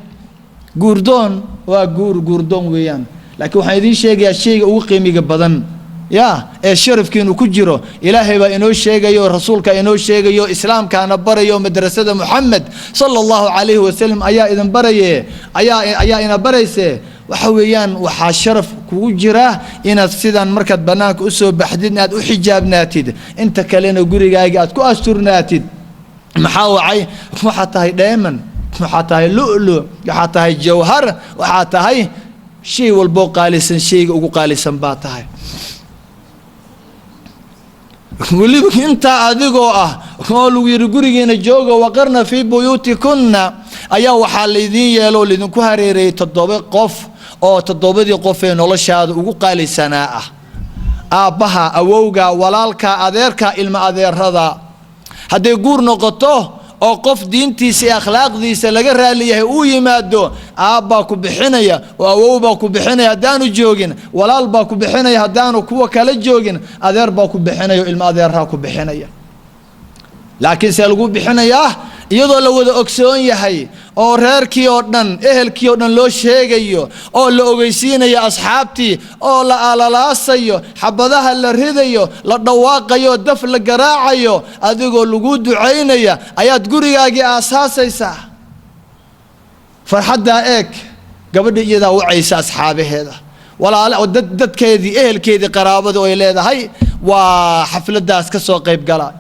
Guurdoon. Waa guurdoon weeyaan. Laakiin waxaan idiin sheegayaa shayga ugu qiimiga badan. Yaa ee sharafkiinu ku jiro, Ilaahay baa inoo sheegayo, rasuulka inoo sheegayo, islaamkaana barayo. Madrasada Muxamed sala Allahu calayhi wasalam ayaa idin baraye, ayaa ina barayse. Waxa weeyaan, waxaa sharaf kugu jira inaad sidan markaad bannaanka usoo baxdid inaad u xijaabnaatid, inta kalena gurigaaga aad ku asturnaatid. Maxaa wacay? Waxaa tahay dheeman, waxaa tahay lulu, waxaa tahay jawhar, waxaa tahay shay walboo qaalisan, shayga ugu qaalisan baa tahay. Weliba intaa adigoo ah oo lagu yidhi gurigiina jooga, waqarna fii buyuutikunna, ayaa waxaa laydiin yeelo oo laydinku hareereeyey 7 qof, oo toddobadii qof ee noloshaada ugu qaalisanaa ah: aabbaha, awowga, walaalka, adeerka, ilma adeerada. Hadday guur noqoto oo qof diintiisa iyo akhlaaqdiisa laga raali yahay uu yimaado, aabbaa ku bixinaya oo awow baa ku bixinaya haddaanu joogin, walaal baa ku bixinaya haddaanu kuwa kala joogin, adeer baa ku bixinaya oo ilmo adeeraa ku bixinaya. Laakiin see lagu bixinayaa? Iyadoo la wada ogsoon yahay oo reerkii oo dhan, ehelkii oo dhan loo sheegayo oo la ogeysiinayo asxaabtii oo la alalaasayo, xabadaha la ridayo, la dhawaaqayo, daf la garaacayo, adigoo lagu ducaynaya ayaad gurigaagii aasaasaysaa. Farxaddaa eeg! Gabadha iyadaa wacaysa asxaabaheeda, walaale, dadkeedii, ehelkeedii, qaraabada ay leedahay waa xafladaas ka soo qayb gala.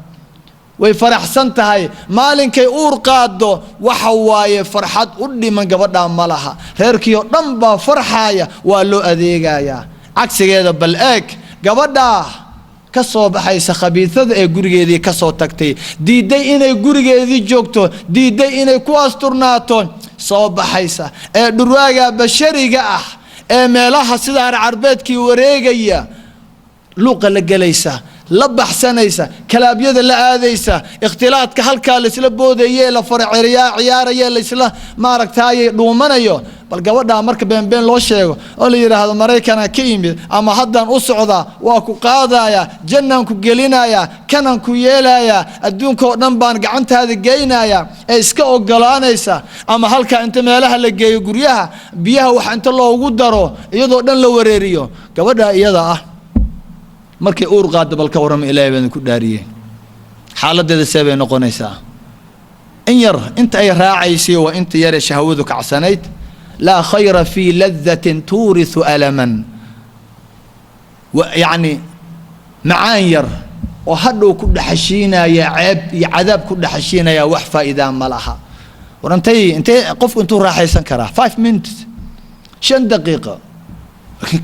Way faraxsan tahay. Maalinkay uur qaado, waxa waaye farxad u dhiman gabadhaa ma laha. Reerkii oo dhan baa farxaaya, waa loo adeegayaa. Cagsigeeda bal eeg: gabadhaa ka soo baxaysa khabiisada ee gurigeedii ka soo tagtay, diiday inay gurigeedii joogto, diiday inay ku asturnaato, soo baxaysa ee dhurwaaga bashariga ah ee meelaha sida arcarbeedkii wareegaya, luuqa la gelaysa, la baxsanaysa, clubyada la aadaysa, ikhtilaadka halkaa laisla boodaye, la farceriyaa ciyaaraye, laisla maaragtaaye dhuumanayo. Bal gabadhaa marka beenbeen loo sheego oo la yidhaahdo Maraykanaan ka yimid ama haddaan u socdaa, waa ku qaadaya, jannaan ku gelinaya, kanaan ku yeelaya, adduunka oo dhan baan gacantaada geynaya, ee iska ogolaanaysa, ama halkaa inta meelaha la geeyo, guryaha biyaha wax inta loogu daro, iyadoo dhan la wareeriyo, gabadhaa iyada ah markay uur qaaddo, bal ka warrama? Ilaahay baan ku dhaariyey, xaaladeeda see bay noqonaysaa? In yar inta ay raacaysay waa inta yaree shahwadu kacsanayd. Laa khayra fii ladatin tuurisu alaman. Yacni macaan yar oo hadhow ku dhexashiinaya ceeb iyo cadaab ku dhexashiinaya, wax faa'iidaa ma laha. War intay qofku intuu raaxaysan karaa? 5 minutes, 5 daqiiqo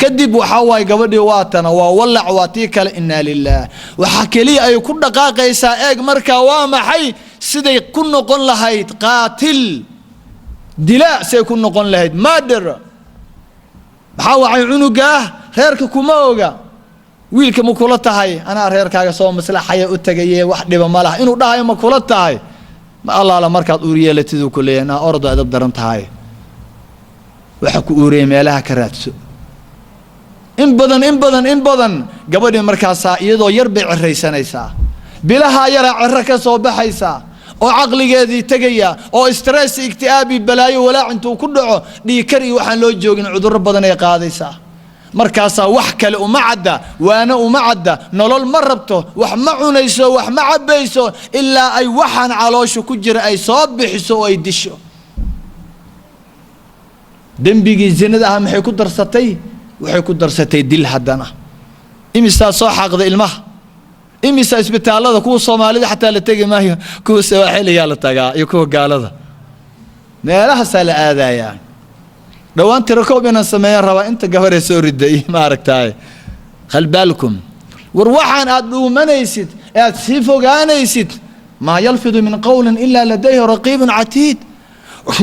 kadib waxaa waaye gabadhii waatana waa walac, waa tii kale. Inaa lilah. Waxaa keliya ay ku dhaqaaqaysaa, eeg markaa, waa maxay? Siday ku noqon lahayd qaatil, dilaa siday ku noqon lahayd, murder. Maxaa wacay? Cunugaah reerka kuma oga. Wiilka ma kula tahay anaa reerkaaga soo maslaxaya u tegaye, wax dhiba ma laha inuu dhahayo? Ma kula tahay? Ma allaala markaad uur yeelatiduu ku leeyahay, naa ordo, edab daran tahay, waxa ku uuriyay meelaha ka raadso. In badan, in badan, in badan gabadhii markaasaa iyadoo yar bay ciraysanaysaa, bilahaa yaraa ciro ka soo baxaysaa oo caqligeedii tegaya oo stress, igti'aabi, balaayo, walaac intuu ku dhaco, dhiikar iyo waxaan loo joogin, cudurro badan ay qaadaysaa. Markaasaa wax kale uma cadda, waana uma cadda, nolol ma rabto, wax ma cunayso, wax ma cabbayso, ilaa ay waxaan caloosha ku jira ay soo bixiso oo ay disho. Dembigii zinada ah maxay ku darsatay? Waxay ku darsatay dil. Haddana imisaa soo xaaqda ilmaha? Imisa isbitaallada? Kuwa Soomaalida xataa la tegi maayo, kuwa sawaaxiliyaa la tagaa iyo kuwa gaalada, meelahaasaa la aadayaa. Dhowaan tirakoob inaan sameeyaan rabaa inta gabaree soo riday, maaragtaay. Khalbaalkum, war waxaan aad dhuumanaysid ee aad sii fogaanaysid, maa yalfidu min qowlin ilaa ladayhi raqiibun catiid.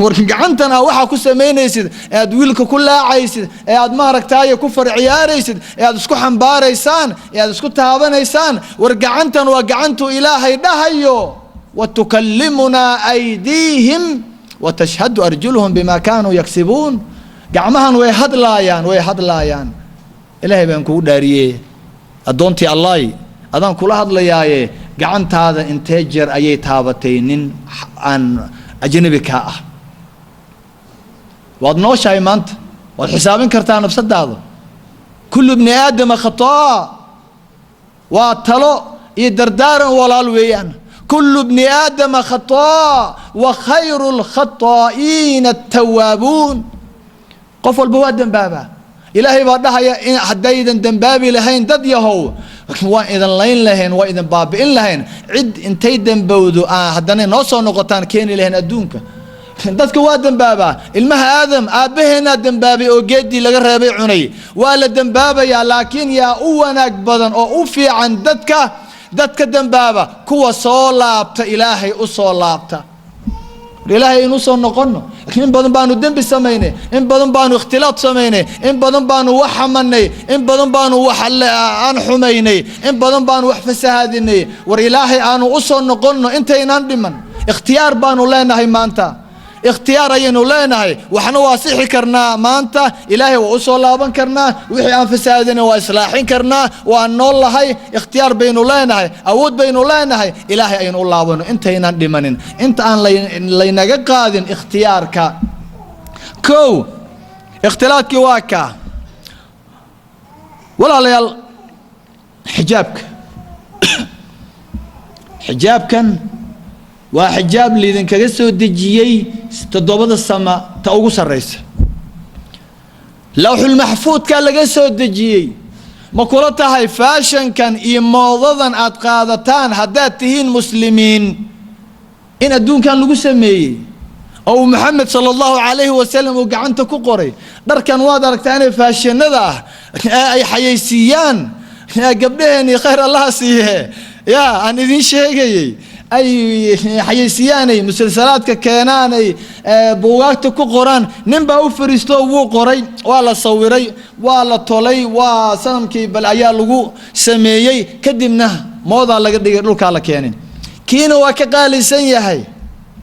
War gacantan aa waxaa ku samaynaysid ee aad wiilka ku laacaysid ee aad maaragtaaye ku far ciyaaraysid ee aad isku xambaaraysaan ee aad isku taabanaysaan, war gacantan waa gacantuu Ilaahay dhahayo watukallimunaa aydiihim watashhadu arjuluhum bima kaanuu yaksibuun. Gacmahan way hadlaayaan, way hadlaayaan. Ilaahay baan kugu dhaariye, addoontii Allahi, adaan kula hadlayaaye, gacantaada intee jeer ayay taabatay nin aan ajnabi kaa ah? Waad nooshahay maanta, waad xisaabin kartaa nafsadaada. Kullu bni aadama khataa. Waa talo iyo dardaaran walaal weeyaan. Kullu bni aadama khataa wa khayru lkhataa'iina attawaabuun. Qof walba waa dembaabaa. Ilaahay baa dhahaya in haddaydan dembaabi lahayn dad yahow, waan idin layn lahayn, waa idin baabi'in lahayn. Cid intay dembowdo haddana noo soo noqotaan keeni lahayn adduunka. Dadka waa dembaabaa. Ilmaha Aadam aabbaheenaa dembaabay oo geeddii laga reebay cunay. Waa la dembaabayaa, laakiin yaa u wanaag badan oo u fiican dadka dembaaba? Kuwa soo laabta, Ilaahay u soo laabta. Ilaahay inu soo noqono. In badan baanu dembi samaynay, in badan baanu ikhtilaad samaynay, in badan baanu wax xamanay, in badan baanu wax aan xumaynay, in badan baanu wax fasahaadinay. War Ilaahay aanu u soo noqonno intaynaan dhiman. Ikhtiyaar baanu leenahay maanta, ikhtiyaar ayaynu leenahay. Waxna waa sixi karnaa maanta, Ilaahay waa u soo laaban karnaa, wixii aan fasahaadinay waa islaaxin karnaa. Waa nool lahay, ikhtiyaar baynu leenahay, awood baynu leenahay. Ilaahay aynu u laabano intaynaan dhimanin, inta aan laynaga qaadin ikhtiyaarka. Kow, ikhtilaadkii waa kaa, walaalayaal. Xijaabka, xijaabkan waa xijaab laydinkaga soo dejiyey toddobada sama ta ugu sarraysa, lawxulmaxfuudkaa laga soo dejiyey. Ma kula tahay faashankan iyo moodadan aad qaadataan haddaad tihiin muslimiin in adduunkan lagu sameeyey oo uu Maxamed sala Allahu calayhi wasalam uu gacanta ku qoray? Dharkan waad aragtaa inay faashanada ah ee ay xayeysiiyaan gabdhaheenii, khayr Allaha siiye, yaa aan idiin sheegayey, ay xayeysiiyaanay musalsalaadka keenaanay buugaagta ku qoraan. Nin baa u fariisto, wuu qoray, waa la sawiray, waa la tolay, waa sanamkii bal ayaa lagu sameeyey, kadibna moodaa laga dhigay, dhulkaa la keenin. Kiina waa ka qaalisan yahay,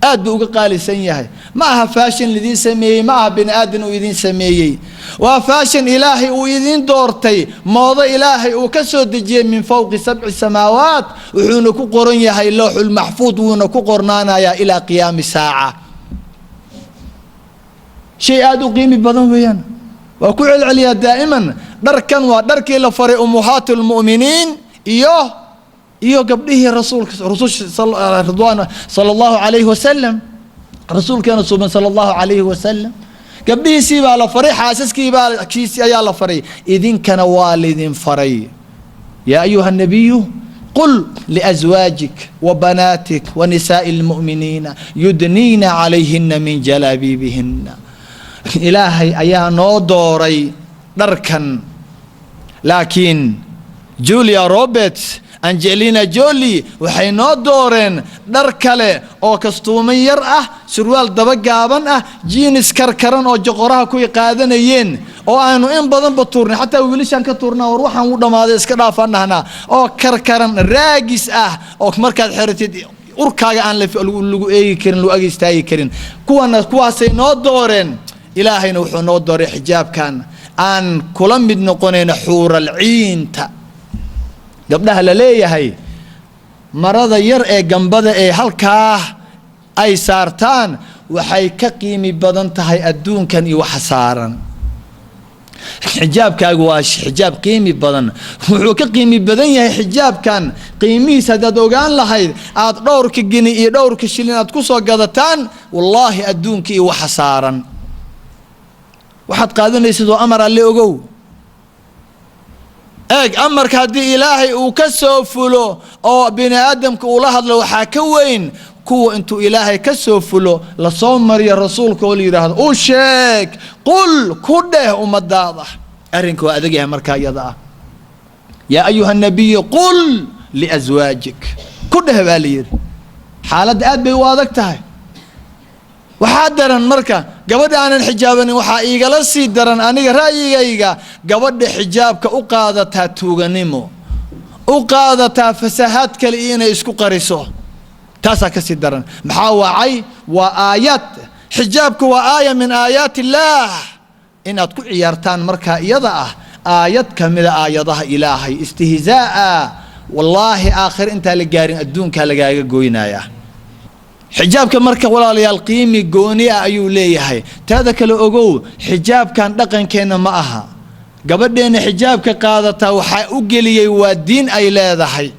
aad buu uga qaalisan yahay. Ma aha fashion lidiin sameeyey, ma aha bini aadan uu idiin sameeyey. Waa fashion Ilaahay uu idiin doortay, moodo Ilaahay uu ka soo dejiyey min fowqi sabci samaawaat. Wuxuuna ku qoran yahay lowxulmaxfuud, wuuna ku qornaanayaa ilaa qiyaami saaca. Shay aada u qiimi badan weeyaan. Waa ku celceliyaa daa'iman, dharkan waa dharkii la faray ummuhaat lmu'miniin iyo gabdhihii rasuulka, rususha ridwaan sala Allahu calayhi wasalam. Rasuulkeena suuban sala Allahu calayhi wasalam gabdhihiisii baa la faray, xaasaskii baa kiisii ayaa la faray, idinkana waa lidin faray. Yaa ayuha nabiyu qul liazwaajik wa banaatik wa nisaa'i lmu'miniina yudniina calayhina min jalaabiibihina. Ilaahay ayaa noo dooray dharkan, laakiin Julia Roberts, Angelina Jolie waxay noo dooreen dhar kale oo kastuumo yar ah, surwaal daba gaaban ah, jeans karkaran oo joqoraha kuway qaadanayeen oo aanu in badanba tuurnay. Xataa wiilashaan ka tuurnaa, war waxaan u dhammaaday, iska dhaafaan dhahnaa, oo karkaran, raagis ah, oo markaad xeratid urkaaga aan lagu eegi karin, lagu ag istaagi karin. Kuwana kuwaasay noo dooreen. Ilaahayna wuxuu noo dooray xijaabkan aan kula mid noqonayna xuuralciinta. Gabdhaha la leeyahay marada yar ee gambada ee halkaa ay saartaan waxay ka qiimi badan tahay adduunkan iyo waxa saaran. Xijaabkaagu waa xijaab qiimi badan. Wuxuu ka qiimi badan yahay xijaabkan qiimihiis haddaad ogaan lahayd aada dhowrka geni iyo dhowrka shilin aad ku soo gadataan, wallaahi adduunka iyo waxa saaran. Waxaad qaadanaysid oo amar Alle, ogow. Eeg, amarka haddii Ilaahay uu ka soo fulo oo bini aadamka uu la hadlo, waxaa ka weyn kuwa intuu Ilaahay ka soo fulo lasoo mariyo rasuulka oo la yidhaahdo u sheeg, qul, ku dheh ummadaada. Arrinka waa adag yahay markaa iyada ah. Yaa ayuha nabiyu qul liaswaajik, ku dheh baa la yidhi. Xaaladda aad bay u adag tahay. Waxaa daran marka gabadha aanan xijaabanin. Waxaa iigala sii daran aniga ra'yigayga gabadha xijaabka u qaadataa tuuganimo, u qaadataa fasahaad kale iyo inay isku qariso. Taasaa kasii daran. Maxaa wacay? Waa aayaad. Xijaabku waa aaya min aayaat illaah. Inaad ku ciyaartaan markaa iyada ah aayad kamida aayadaha Ilaahay, istihzaa'a, wallaahi aakhir intaa la gaarin adduunkaa lagaaga goynaya. Xijaabka marka, walaalayaal, qiimi gooni ah ayuu leeyahay. Taada kale ogow, xijaabkan dhaqankeenna ma aha. Gabadheena xijaabka qaadataa waxaa u geliyey waa diin ay leedahay.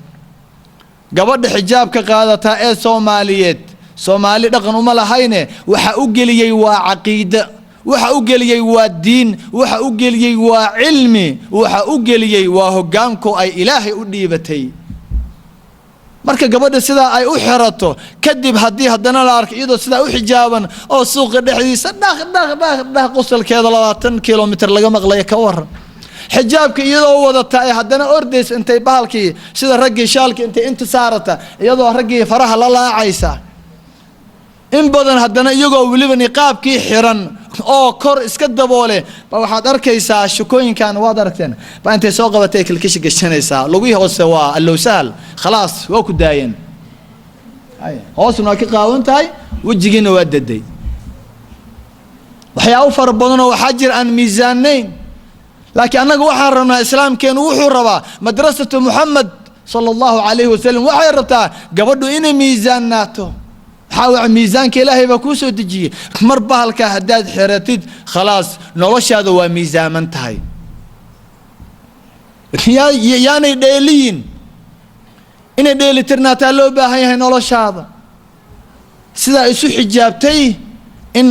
Gabadha xijaabka qaadataa ee Soomaaliyeed, Soomaali dhaqan uma lahayne, waxa u geliyey waa caqiida, waxa u geliyey waa diin, waxa u geliyey waa cilmi, waxa u geliyey waa hoggaanku ay Ilaahay u dhiibatay. Marka gabadha sidaa ay u xirato kadib, haddii haddana la arko iyadoo sidaa u xijaaban oo suuqa dhexdiisa dhaq dhaq dhaq dhaq qosalkeeda 20 kilomitr laga maqlaya, ka waran xijaabka iyadoo wadata ee haddana ordaysa, intay bahalkii sida raggii shaalkii intay inta saarata, iyadoo raggii faraha la laacaysa in badan, haddana iyagoo weliba niqaabkii xiran oo kor iska daboole ba waxaad arkaysaa shukooyinkan waad aragteen ba intay soo qabatay kilkishi gashanaysaa. Lugihii hoose waa allow sahal, khalaas, waa ku daayeen. Hoosna waa ka qaawan tahay, wejigiina waa daday. Waxyaabo fara badanoo waxaa jira aan miisaanayn, laakiin annaga waxaan rabnaa, islaamkeenu wuxuu rabaa, madrasatu Muxamed sala Allahu calayhi wasalam waxay rabtaa gabadhu inay miisaannaato. Maxaa waca? Miisaanka Ilaahay baa kuu soo dejiyey. Mar bahalkaa haddaad xiratid, khalaas, noloshaada waa miisaaman tahay. Yaanay dheeliyin, inay dheelitirnaataa loo baahan yahay noloshaada. Sidaa isu xijaabtay in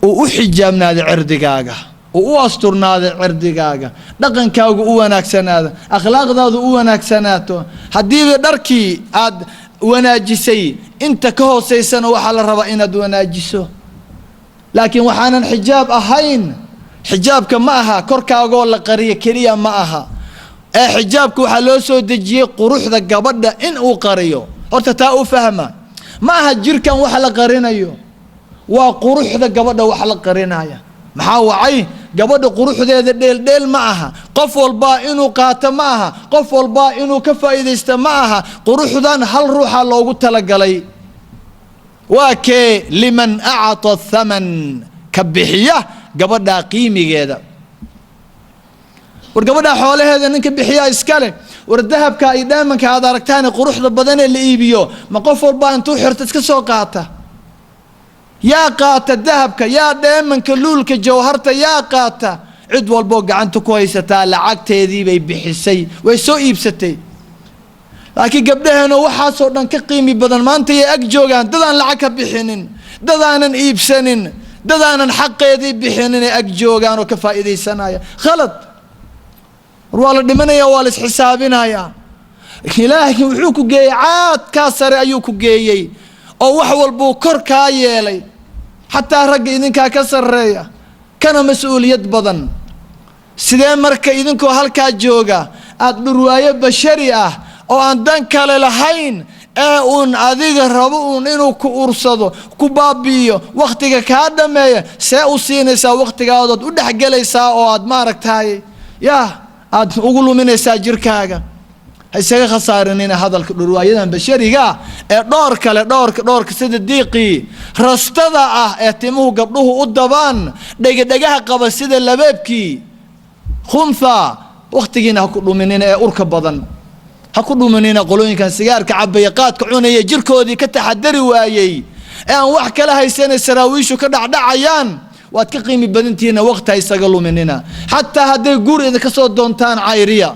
uu u xijaabnaado cirdigaaga, uu u asturnaado cirdigaaga, dhaqankaagu u wanaagsanaado, akhlaaqdaadu u wanaagsanaato. Haddiiba dharkii aad wanaajisay, inta ka hooseysana waxaa la rabaa inaad wanaajiso. Laakiin waxaanan xijaab ahayn, xijaabka ma aha korkaagoo la qariyo keliya ma aha, ee xijaabka waxaa loo soo dejiyey quruxda gabadha in uu qariyo. Horta taa u fahma, ma aha jirkan wax la qarinayo, waa quruxda gabadha wax la qarinaya. Maxaa wacay? Gabadha quruxdeeda dheeldheel ma aha, qof walbaa inuu qaato ma aha, qof walbaa inuu ka faa'iidaysto ma aha. Quruxdan hal ruuxa loogu talagalay. Waa kee? Liman acta thaman, ka bixiya gabadhaa qiimigeeda. War gabadhaa xoolaheeda ninka bixiyaa iskale. War dahabka iyo dhaamanka aad aragtaane quruxda badanee la iibiyo, ma qof walbaa intuu xirto iska soo qaata? Yaa qaata dahabka? Yaa dheemanka, luulka, jawharta yaa qaata? Cid walboo gacanta ku haysataa lacagteedii bay bixisay, way soo iibsatay. Laakiin gabdhaheena waxaasoo dhan ka qiimi badan maanta yay ag joogaan dadaan lacag ka bixinin, dadaanan iibsanin, dadaanan xaqeedii bixinin ay ag joogaan oo ka faa'iidaysanaya. Khalad. War waa la dhimanaya, waa la isxisaabinayaa. Ilaahay wuxuu ku geeyey caadkaa sare ayuu ku geeyey oo wax walbuu kor kaa yeelay. Xataa ragga idinkaa ka sarreeya kana mas-uuliyad badan. Sidee marka idinkoo halkaa jooga aada dhurwaayo bashari ah oo aan dan kale lahayn ee uun adiga rabo uun inuu ku ursado, ku baabi'iyo, wakhtiga kaa dhameeya, see u siinaysaa wakhtigaadood u dhexgelaysaa oo aad maaragtaay yaa aad ugu luminaysaa jirkaaga? Ha isaga khasaarinina hadalka dhurwaayadan bashariga ah ee dhoor kale, dhoorka dhoorka sida diiqii rastada ah ee timuhu gabdhuhu u dabaan, dhegadhegaha qaba sida labeebkii khuntha. Wakhtigiina ha ku dhuminina ee urka badan, ha ku dhuminina qolooyinkan sigaarka cabaya, qaadka cunaya, jirkoodii ka taxadari waayey ee aan wax kala haysanay, saraawiishu ka dhacdhacayaan. Waad ka qiimi badantihiinna, waqti ha isaga luminina. Xataa hadday guur idinka soo doontaan, cayriya.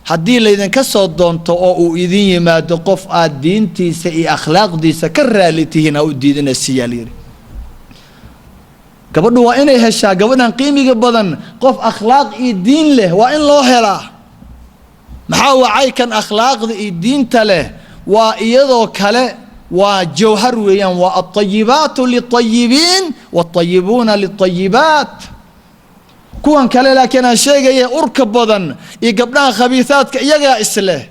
Haddii laydinka soo doonto oo uu idin yimaado qof aad diintiisa iyo akhlaaqdiisa ka raali tihiin, ha u diidina, siyaa layidhi. Gabadhu waa inay heshaa, gabadhan qiimiga badan, qof akhlaaq iyo diin leh waa in loo helaa. Maxaa wacay? Kan akhlaaqda iyo diinta leh waa iyadoo kale, waa jawhar weeyaan. Waa alطayibaatu liلطayibiin wاlطayibuuna liلطayibaat. Kuwan kale laakiin aan sheegaya, urka badan iyo gabdhaha khabiisaadka, iyagaa isleh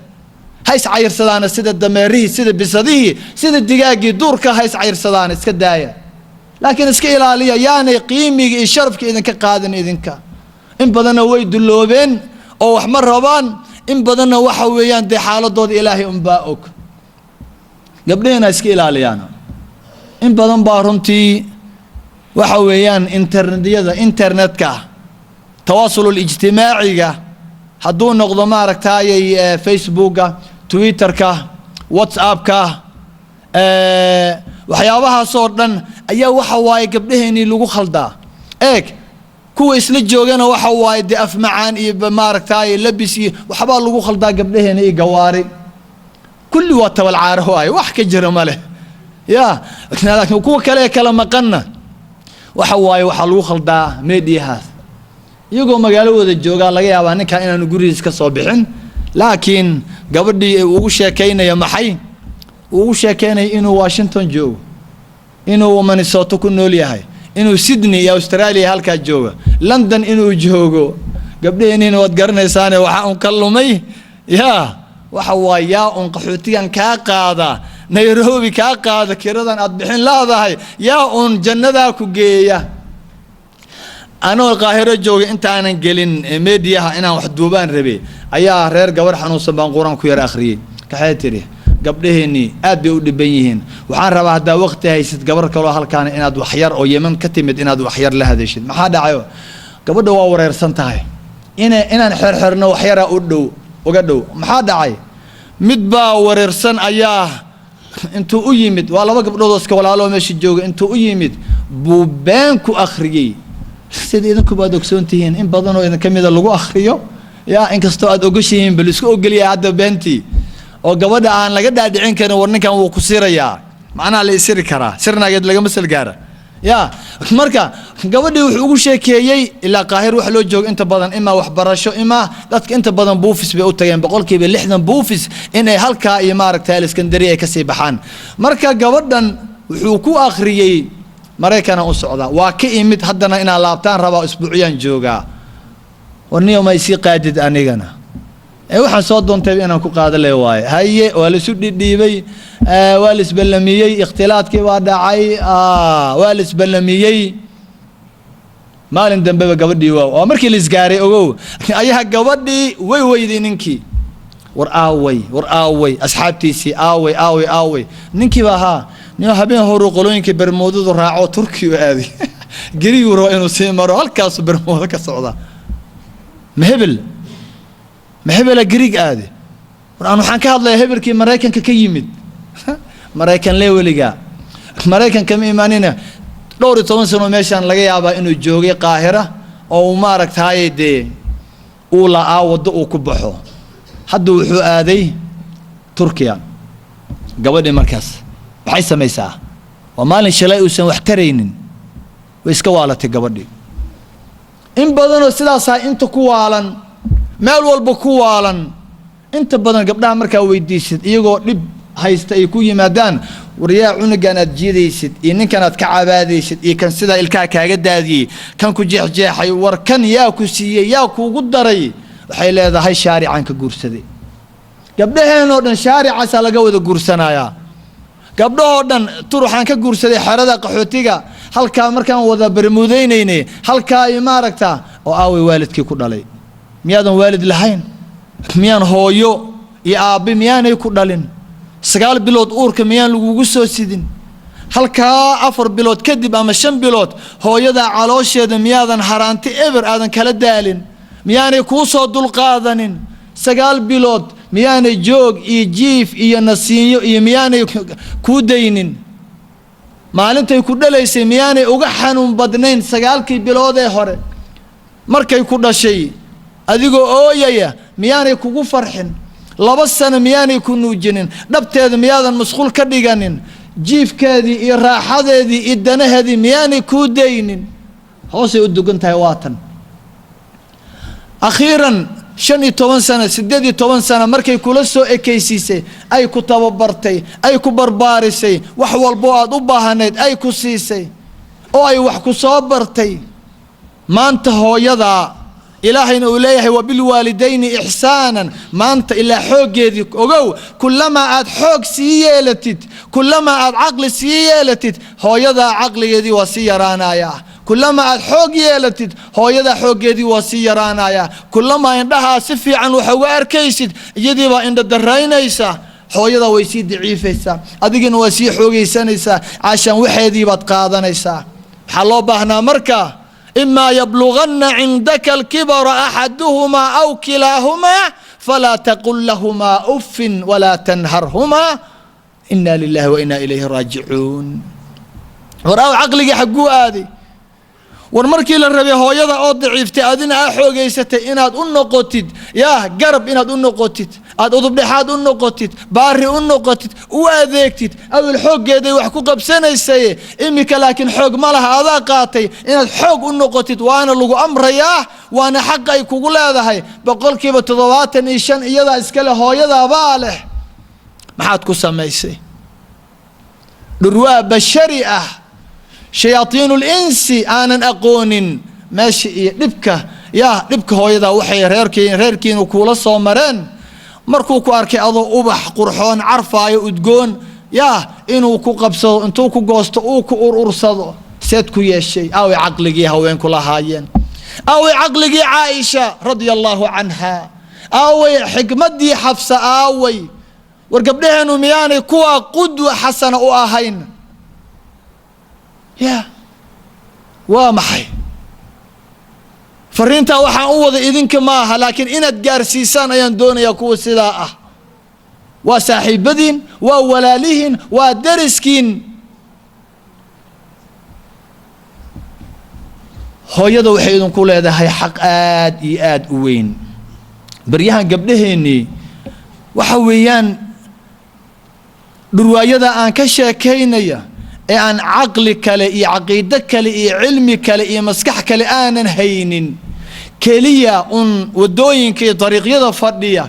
ha iscayirsadaana, sida dameerihii, sida bisadihii, sida digaaggii duurka ha iscayirsadaana, iska daaya. Laakiin iska ilaaliya, yaanay qiimiga iyo sharafka idinka qaadin idinka. In badanna way dulloobeen oo wax ma rabaan, in badanna waxa weeyaan dee xaaladooda Ilaahay unbaa og. Gabdhahina iska ilaaliyaan. In badan baa runtii waxa weeyaan internetyada, internetka, tawaasul ijtimaaciga, hadduu noqdo maaragtayay Facebooka, Twitterka, WhatsAppka, waxyaabahaasoo dhan ayaa waxa waaye gabdhaheenii lagu khaldaa. Eeg. Kuwa isla joogana waxa waaye dee af macaan iyo maaragtaaye labis iyo waxbaa lagu khaldaa gabdhaheena iyo gawaari. Kulli waa tabalcaaro waaye, wax ka jira ma leh. Ya laakiin kuwa kale ee kala maqanna waxa waaye waxaa lagu khaldaa meediyahaas. Iyagoo magaalo wada joogaa laga yaabaa ninkan inaanu gurigiis ka soo bixin, laakiin gabadhii ugu sheekaynaya, maxay ugu sheekaynaya? Inuu Washington joogo, inuu Minnesota ku nool yahay, inuu Sydney iyo Australia halkaa joogo, London inuu joogo. Gabdhaheenniina waad garanaysaane, waxaa un ka lumay ya waxa waay, yaa un qaxootigan kaa qaada, Nairobi kaa qaada, kiradan aad bixin laadahay, yaa un jannadaa ku geeya. Anoo Qaahiro jooga, intaanan gelin meediyaha inaan wax duubaan rabe, ayaa reer gabar xanuunsan baan Qur-aan ku yar akhriyey. Kaxay tidhi, gabdhaheennii aad bay u dhiban yihiin, waxaan rabaa haddaa waqti haysid gabar kaloo halkaana inaad waxyar oo Yeman ka timid inaad waxyar la hadashid. Maxaa dhacayo? Gabadha waa wareersan tahay, ina inaan xerxerno waxyaraa u dhow uga dhow. Maxaa dhacay? Mid baa wareersan ayaa intuu u yimid, waa laba gabdhood oo iska walaaloo meesha jooga, intuu u yimid buu been ku akhriyey, sida idinkuba aad ogsoon tihiin in badanoo idinka mida lagu akriyo. Ya inkastoo aad ogoshihiin, bal isku ogolyahay hadda beentii oo gabadha aan laga dhaadhicin karin, war ninkan wuu ku sirayaa, macnaha la isiri karaa, sirnaageed lagama salgaara. Ya marka gabadhii wuxuu ugu sheekeeyey, ilaa Qaahir wax loo joogo inta badan imaa waxbarasho, imaa dadka inta badan buufis bay u tageen, 60% buufis inay halkaa iyo maaragtay Aliskandariya ay kasii baxaan. Marka gabadhan wuxuu ku akhriyey, Maraykanaan u socdaa, waa ka imid, haddana inaan laabtaan rabaa, isbuucyaan joogaa, warniyo ma isii qaadid anigana? Ee waxaan soo doontay inaan ku qaado le waaye. Haye, waa la isu dhidhiibay, waa la isballamiyey, ikhtilaadkii baa dhacay, waa la isballamiyey. Maalin dambeba gabadhii waa markii la isgaaray, ogow, ayaa gabadhii way weyday ninkii. War aaway, war aaway, asxaabtiisii aaway, aaway, aaway ninkii baa ahaa? Nin habeen horuu qolooyinkii Bermuudadu raaco, Turkiyu aaday, geriguu raba inuu sii maro, halkaasuu Bermuudo ka socdaa. Ma hebel, ma hebela Gariig aade? War aan waxaan ka hadlayaa hebelkii Maraykanka ka yimid. Maraykan lee weligaa Maraykan kama imaanina, dhowr iyo toban sano meeshaan laga yaabaa inuu joogay Qaahira, oo uu maaragtaaye dee uu la'aa waddo uu ku baxo. Hadda wuxuu aaday Turkiya. Gabadhii markaas maxay samaysaa? Waa maalin shalay uusan wax taraynin, way iska waalatay gabadhii. In badanoo sidaasaa inta ku waalan, meel walba ku waalan. Inta badan gabdhaha markaa weydiisid, iyagoo dhib haysta ay ku yimaadaan, waryaa cunugan aad jiidaysid iyo ninkan aad ka cabaadaysid iyo kan sidaa ilkaha kaaga daadiyey, kan ku jeexjeexay, war kan yaa ku siiyey, yaa kuugu daray? Waxay leedahay, shaarican ka guursaday. Gabdhaheenoo dhan shaaricaasaa laga wada guursanayaa. Gabdhahoo dhan tur waxaan ka guursaday xerada qaxootiga, halkaa markaan wada bermuudaynaynay, halkaa iyo maaragta. Oo aaway waalidkii ku dhalay? Miyaadan waalid lahayn? Miyaan hooyo iyo aabbe miyaanay ku dhalin? 9 bilood uurka miyaan lagugu soo sidin? Halkaa 4 bilood kadib ama 5 bilood hooyadaa caloosheeda miyaadan haraanti eber aadan kala daalin? Miyaanay kuu soo dulqaadanin? 9 bilood miyaanay joog iyo jiif iyo nasiinyo iyo miyaanay kuu daynin? Maalintay ku dhalaysay miyaanay uga xanuun badnayn 9kii bilood ee hore? Markay ku dhashay adigoo ooyaya miyaanay kugu farxin? 2 sano miyaanay ku nuujinin? Dhabteeda miyaadan masquul ka dhiganin? Jiifkeedii iyo raaxadeedii iyo danaheedii miyaanay kuu daynin? Hoosay u dugan tahay waatan. Akhiiran 15 sano, 18 sano markay kula soo ekaysiisay, ay ku tababartay, ay ku barbaarisay, wax walbo aad u baahanayd ay ku siisay, oo ay wax ku soo bartay, maanta hooyadaa Ilaahayna uu leeyahay wabilwaalidayni ixsaanan. Maanta ilaa xooggeedii ogow, kullamaa aad xoog sii yeelatid, kullamaa aad caqli sii yeelatid, hooyadaa caqligeedii waa sii yaraanayaa. Kullamaa aad xoog yeelatid, hooyadaa xooggeedii waa sii yaraanayaa. Kullamaa indhahaa si fiican wax uga arkaysid, iyadii baa indha daraynaysa, hooyadaa way sii daciifaysaa, adigina waa sii xoogaysanaysaa, caashaan waxeedii baad qaadanaysaa. Waxaa loo baahnaa marka, إما يبلغن عندك الكبر أحدهما أو كلاهما فلا تقل لهما أف ولا تنهرهما إنا لله وإنا إليه راجعون. ورأوا عقلك حقو آدي. War markii la rabay hooyada oo daciiftay adina aa xoogaysatay inaad u noqotid, yaa garab inaad u noqotid, aad udubdhexaad u noqotid, baari u noqotid, u adeegtid. Awel xooggeeday wax ku qabsanaysaye, iminka laakiin xoog ma laha, adaa qaatay inaad xoog u noqotid. Waana lagu amrayaa, waana xaq ay kugu leedahay. 75% iyadaa iskale, hooyadaabaa leh. Maxaad ku samaysay? Dhurwaa bashari ah, shayaatiinul insi aanan aqoonin meesha iyo dhibka, yaa dhibka hooyadaa waxay reerkiinu kuula soo mareen. Markuu ku arkay adoo ubax qurxoon carfaayo udgoon, yaa inuu ku qabsado, intuu ku goosto uu ku urursado. Seed ku yeeshay? Aaway caqligii haweenku lahaayeen? Aaway caqligii Caaisha radia allahu canha? Aaway xikmaddii Xafsa? Aaway? War gabdhaheenu miyaanay kuwaa qudwa xasana u ahayn? Ya waa maxay fariintaa? Waxaan u wada idinka maaha, laakiin inaad gaarsiisaan ayaan doonayaa. Kuwa sidaa ah waa saaxiibadiin, waa walaalihiin, waa dariskiin. Hooyada waxay idinku leedahay xaq aad iyo aad u weyn. Baryahan gabdhaheennii waxa weeyaan dhurwaayada aan ka sheekaynaya ee aan caqli kale iyo caqiido kale iyo cilmi kale iyo maskax kale aanan haynin, keliya un waddooyinka iyo dariiqyada fadhiya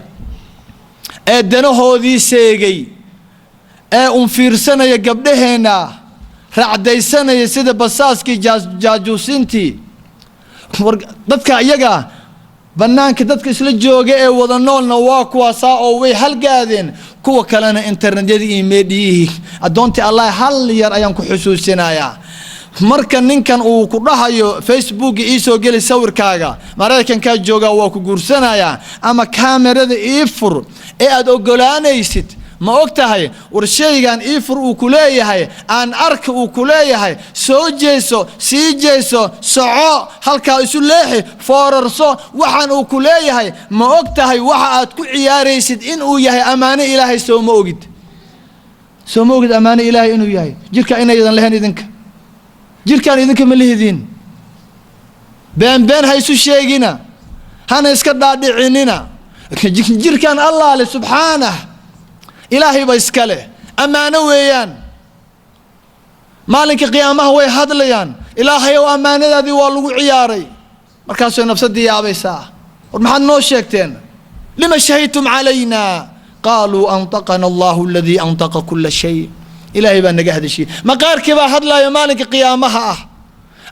ee danahoodii seegay ee un fiirsanaya gabdhaheenna, raacdaysanaya sida basaaskii jaajuusintii. War dadka iyaga bannaanka dadka isla jooga ee wada noolna waa kuwaasaa oo way halgaadeen, kuwa kalena internetyadii iyo meedhiyihii. Addoontii Allah, hal yar ayaan ku xusuusinayaa. Marka ninkan uu ku dhahayo Facebooka iisoo geli sawirkaaga, Maraykankaa joogaa, waa ku guursanayaa, ama kaamerada ii fur ee aad ogolaanaysid, ma og tahay? War shaygan ii fur uu ku leeyahay, aan arka uu ku leeyahay, soo jeeso, sii jeeso, soco, halkaa isu leexi, foorarso, waxaan uu ku leeyahay, ma og tahay waxa aad ku ciyaaraysid inuu yahay ammaano Ilaahay? Soo ma ogid? Soo ma ogid ammaano Ilaahay inuu yahay? Jirka inaydan lahayn idinka, jirkaan idinka ma lihidiin. Been been ha isu sheegina, hana iska dhaadhicinina. Jirkaan Allah leh subxaanah, Ilaahay ba iska leh, ammaano weeyaan. Maalinka qiyaamaha way hadlayaan: Ilaahay ow, ammaanadaadii waa lagu ciyaaray. Markaasay nafsadii yaabaysaa: war maxaad noo sheegteen? Lima shahidtum calayna? Qaaluu antaqana Allahu aladii antaqa kula shay. Ilaahay baa naga hadashiyey, maqaarkii baa hadlaya maalinka qiyaamaha ah.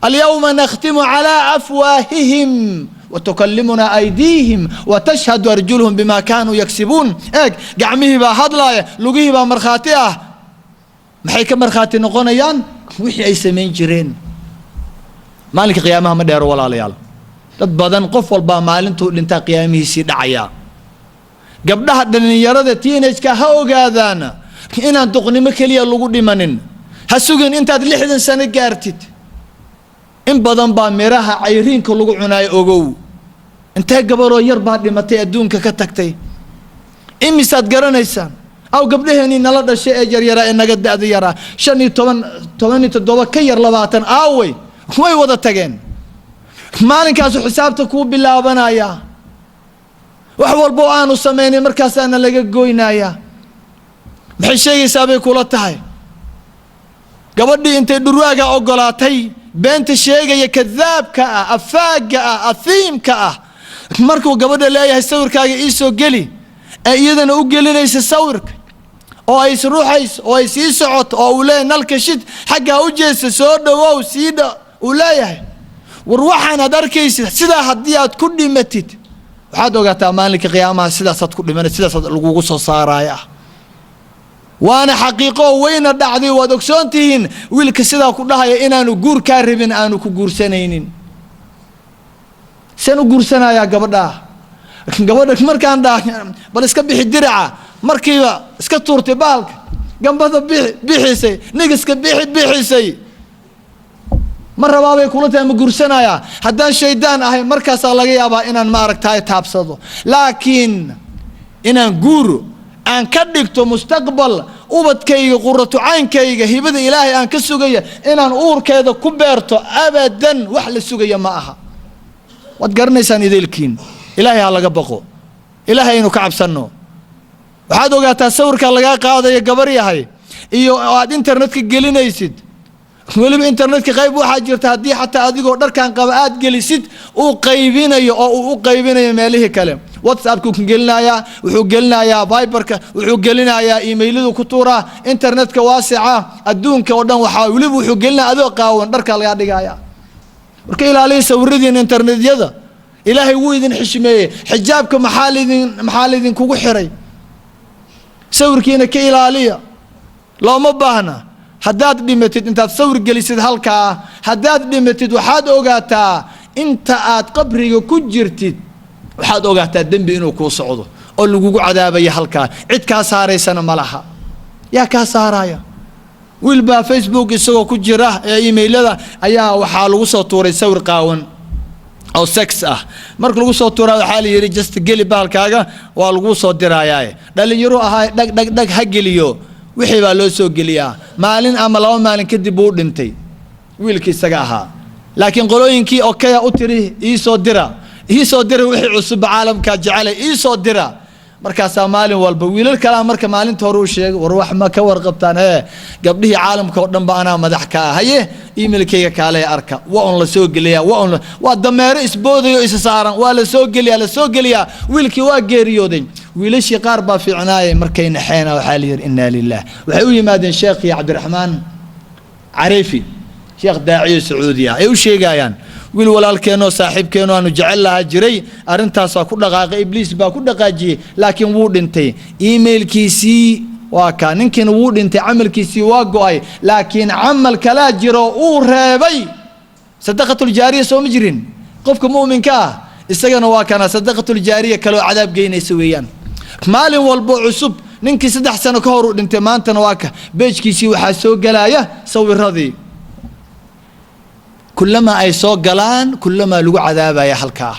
Alyawma nakhtimu calaa afwaahihim watukallimuna aydiihim watashhadu arjuluhum bima kaanuu yaksibuun. Eeg, gacmihii baa hadlaaya, lugihii baa markhaati ah. Maxay ka markhaati noqonayaan? Wixii ay samayn jireen. Maalinka qiyaamaha ma dheero, walaalayaal. Dad badan, qof walbaa maalintuu dhintaa qiyaamihiisii dhacaya. Gabdhaha dhallinyarada teenage-ka ha ogaadaan inaan duqnimo keliya lagu dhimanin. Ha sugin intaad 60 sano gaartid. In badan baa miraha cayriinka lagu cunaayo. Ogow, intee gabaroo yar baa dhimatay, adduunka ka tagtay? Imisaad garanaysaan? Aw gabdhaheenii nala dhashay ee yaryaraa, ee naga da-da yaraa, 15, 17, ka yar 20, aaway? Way wada tageen. Maalinkaasu xisaabta kuu bilaabanaya. Wax walba oo aanu samaynay markaasaana laga goynayaa. Maxay sheegaysaa bay kula tahay gabadhii intay dhurwaaga ogolaatay, beenta sheegaya, kadaabka ah, afaaga ah, ahiimka ah? Markuu gabadha leeyahay sawirkaaga iisoo geli, ee iyadana u gelinaysa sawirka, oo ay isruuxayso, oo ay sii socoto, oo uu leeyahay nalka shid, xaggaa u jeesta, soo dhowow, sii dha uu leeyahay. War waxaan aad arkaysid, sidaa haddii aad ku dhimatid, waxaad ogaataa maalinka qiyaamaha sidaasaad ku dhimanay, sidaasaad lagugu soo saaraaya. Waana xaqiiqo, wayna dhacday. Waad ogsoon tihiin wiilka sidaa ku dhahaya inaanu guur kaa rabin, aanu ku guursanaynin. Seen u guursanayaa gabadhaa? Gabadha markaan dhaa bal iska bixi diraca, markiiba iska tuurtay baalka, gambada bixi bixisay, nigiska bixi bixisay, ma rabaabay kula tahay? Ma guursanayaa? Haddaan shaydaan ahay, markaasaa laga yaabaa inaan ma aragtaay taabsado, laakiin inaan guur Aan ka dhigto mustaqbal ubadkayga, quratu caynkayga, hibada Ilaahay aan ka sugaya inaan uurkeeda ku beerto, abadan wax la sugaya ma aha. Waad garanaysaan ideelkiin. Ilaahay ha laga baqo, Ilaahay aynu ka cabsanno. Waxaad ogaataa sawirka lagaa qaadayo, gabar yahay, iyo aad internetka gelinaysid. Weliba internetka qayb waxaa jirta haddii xataa adigoo dharkan qaba aad gelisid uu qaybinayo, oo uu u qaybinayo meelihii kale. WhatsAppku ku gelinayaa, wuxuu gelinayaa Viberka, wuxuu gelinayaa emailadu ku tuuraa, internetka waasica adduunka oo dhan. Waxaa weliba wuxuu gelinaya adoo qaawan dharka lagaa dhigaya. Marka ilaaliya sawiradiin internetyada. Ilaahay wuu idin xishmeeyey. Xijaabka maxaa laydinkugu xiray? Sawirkiina ka ilaaliya, looma baahna. Haddaad dhimatid, intaad sawir gelisid halkaa, haddaad dhimatid, waxaad ogaataa inta aad qabriga ku jirtid, waxaad ogaataa dembi inuu kuu socdo oo lagugu cadaabaya halkaa. Cid kaa saaraysana ma laha. Yaa kaa saaraya? Wiil baa Facebook isagoo ku jira ee emailada ayaa waxaa lagu soo tuuray sawir qaawan oo sex ah. Marka lagu soo tuuraa, waxaa la yidhi, "Just geli bahalkaaga, waa laguu soo dirayaaye." Dhalinyaro ahaa, dhag dhag dhag, ha geliyo. Wixii baa loo soo geliyaa. Maalin ama 2 maalin kadib buu u dhintay wiilkii isaga ahaa. Laakiin qolooyinkii okaya u tiri, "Iisoo dira, iisoo dira, wixii cusubba caalamkaa jecelay, iisoo dira." Markaasaa maalin walba wiilal kalaa marka maalinta hore u sheegay, "War wax ma ka warqabtaan? Hee, gabdhihii caalamka oo dhan ba anaa madax ka ah. Haye, emailkayga kaalay arka." Waa un la soo geliyaa, waa un waa dameero isboodayo isa saaran. Waa la soo geliyaa, la soo geliyaa. Wiilkii waa geeriyooday. Wiilashii qaar baa fiicnaayay. Markay naxeena, waxaa la yidhi, "Inaa lilah." Waxay u yimaadeen sheekhii Cabdiraxmaan Cariifi, sheekh daaciyo Sacuudi ah, ay u sheegayaan, "Wiil walaalkeenoo saaxiibkeenoo aanu jecel lahaa jiray, arrintaasaa ku dhaqaaqay, ibliis baa ku dhaqaajiyey, laakiin wuu dhintay. Emailkiisii waa kaa. Ninkiina wuu dhintay, camalkiisii waa go-ay, laakiin camal kalaa jiro uu reebay, sadaqatuljaariya. Soo ma jirin qofka mu'minka ah? Isagana waa kana sadaqatuljaariya kaloo cadaab geynaysa weeyaan." Maalin walbo cusub, ninkii 3 sano ka hor uu dhintay, maantana waa ka page-kiisii waxaa soo gelaya sawiradii. Kulamaa ay soo galaan, kulamaa lagu cadaabaya halkaa.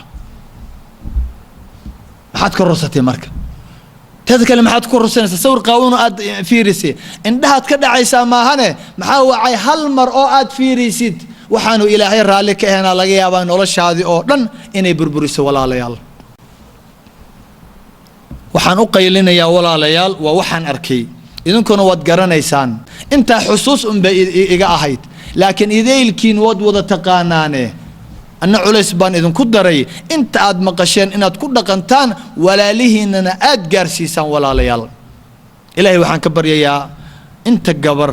Maxaad ka rorsatay marka? Teeda kale, maxaad ku rorsanaysaa sawir qaawano aad fiirisay? Indhahaad ka dhacaysaa maahane. Maxaa wacay? Hal mar oo aad fiirisid waxaanu Ilaahay raalli ka ahaynaa, laga yaabaa noloshaadii oo dhan inay burburiso. Walaalayaal, waxaan u qaylinayaa, walaalayaal, waa waxaan arkay, idinkuna waad garanaysaan. Intaa xusuus unbay iga ahayd, laakiin idaylkiin waad wada taqaanaane. Anna culays baan idinku daray inta aad maqasheen inaad ku dhaqantaan, walaalihiinana aad gaarsiisaan. Walaalayaal, Ilaahay waxaan ka baryayaa inta gabar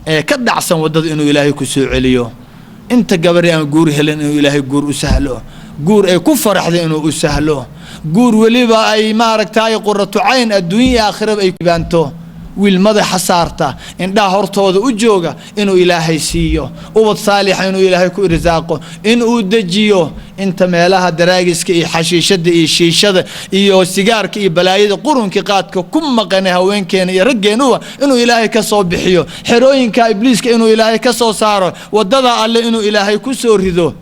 ee ka dhacsan waddada inuu Ilaahay ku soo celiyo. Inta gabar ee aan guur helin inuu Ilaahay guur u sahlo, guur ay ku faraxda inuu u sahlo, guur weliba ay maaragtay quratu cayn adduunya iyo aakhiraba ay baanto, wiil madaxa saarta, indhaha hortooda u jooga inuu Ilaahay siiyo, ubad saalixa inuu Ilaahay ku irsaaqo, inuu dejiyo. Inta meelaha daraagiska iyo xashiishada iyo shiishada iyo sigaarka iyo balaayada qurunkii qaadka ku maqanay, haweenkeena iyo raggeenuba, inuu Ilaahay ka soo bixiyo xerooyinka ibliiska, inuu Ilaahay ka soo saaro waddada Alle, inuu Ilaahay ku soo rido.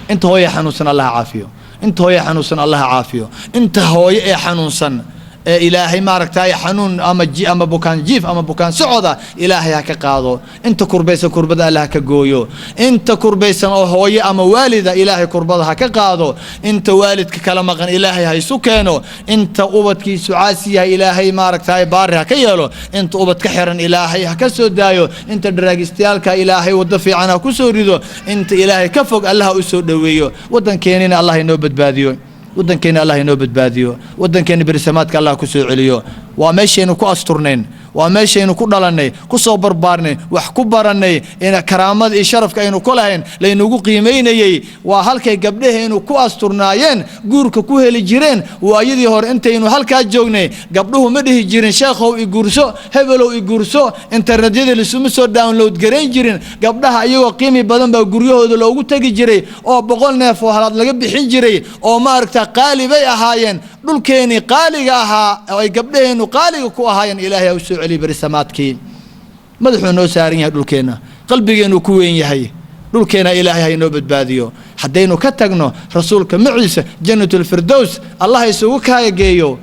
Inta hooye xanuunsan, Allaha caafiyo. Inta hooye xanuunsan, Allaha caafiyo. Inta hooye ee xanuunsan ee Ilaahay maaragtay xanuun ama bukaan jiif ama bukaan socoda, Ilaahay ha ka qaado. Inta kurbaysan, kurbada Alle ha ka gooyo. Inta kurbaysan oo hooye ama waalida, Ilaahay kurbada ha ka qaado. Inta waalidka kala maqan, Ilaahay ha isu keeno. Inta ubadkiisu caasi yahay, Ilaahay maaragtay baari ha ka yeelo. Inta ubad ka xiran, Ilaahay ha ka soo daayo. Inta dharaagistayaalka, Ilaahay waddo fiican ha ku soo rido. Inta Ilaahay ka fog, Allah ha u soo dhoweeyo. Waddankeenina Allah inoo badbaadiyo. Waddankeena Allah inoo badbaadiyo. Waddankeena berisamaadka Allah ku soo celiyo. Waa meeshaynu ku asturnayn, waa meeshaynu ku dhalannay, ku soo barbaarnay, wax ku barannay, in karaamada iyo sharafka aynu ku lahayn laynagu qiimaynayey. Waa halkay gabdhahaynu ku asturnaayeen, guurka ku heli jireen waayadii hore. Intaynu halkaa joognay, gabdhuhu ma dhihi jirin, "Sheekhow i guurso, hebelow i guurso." Internetyada lisuma soo download garayn jirin. Gabdhaha iyagoo qiimi badan baa guryahooda loogu tegi jiray, oo 100 neef oo halaad laga bixin jiray, oo maaragta qaali bay ahaayeen. Dhulkeenii qaaliga ahaa oo ay gabdhaheennu qaaliga ku ahaayeen, Ilaahay ha u soo celiy berisamaadkii. Madaxuu noo saaran yahay dhulkeenna, qalbigeennu ku weyn yahay dhulkeenna. Ilaahay ha inoo badbaadiyo. Haddaynu ka tagno rasuulka maciisa, Jannatulfirdows Allah isugu kaageeyo.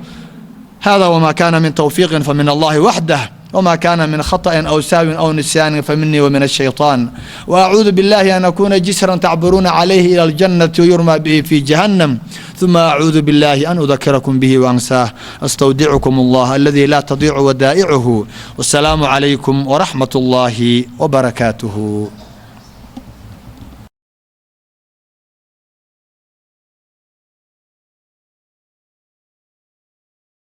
Hada wma kana min tawfiiqin famin Allahi waxdah, wma kana min khaطأin aw sahwin aw nisyaanin faminii wamin الshayطaan, وacuudu biاllahi an akuna jisran tacburuuna calayhi ilى اljannati wayurma bihi fi jahannam, ثuma acuudu biاllahi an udakirakum bihi waansaah. Astawdicukum Allah aladi laa tadiicu wadaa'icuhu, wasalaamu calaykum waraxmat اllahi wbarakaatuh.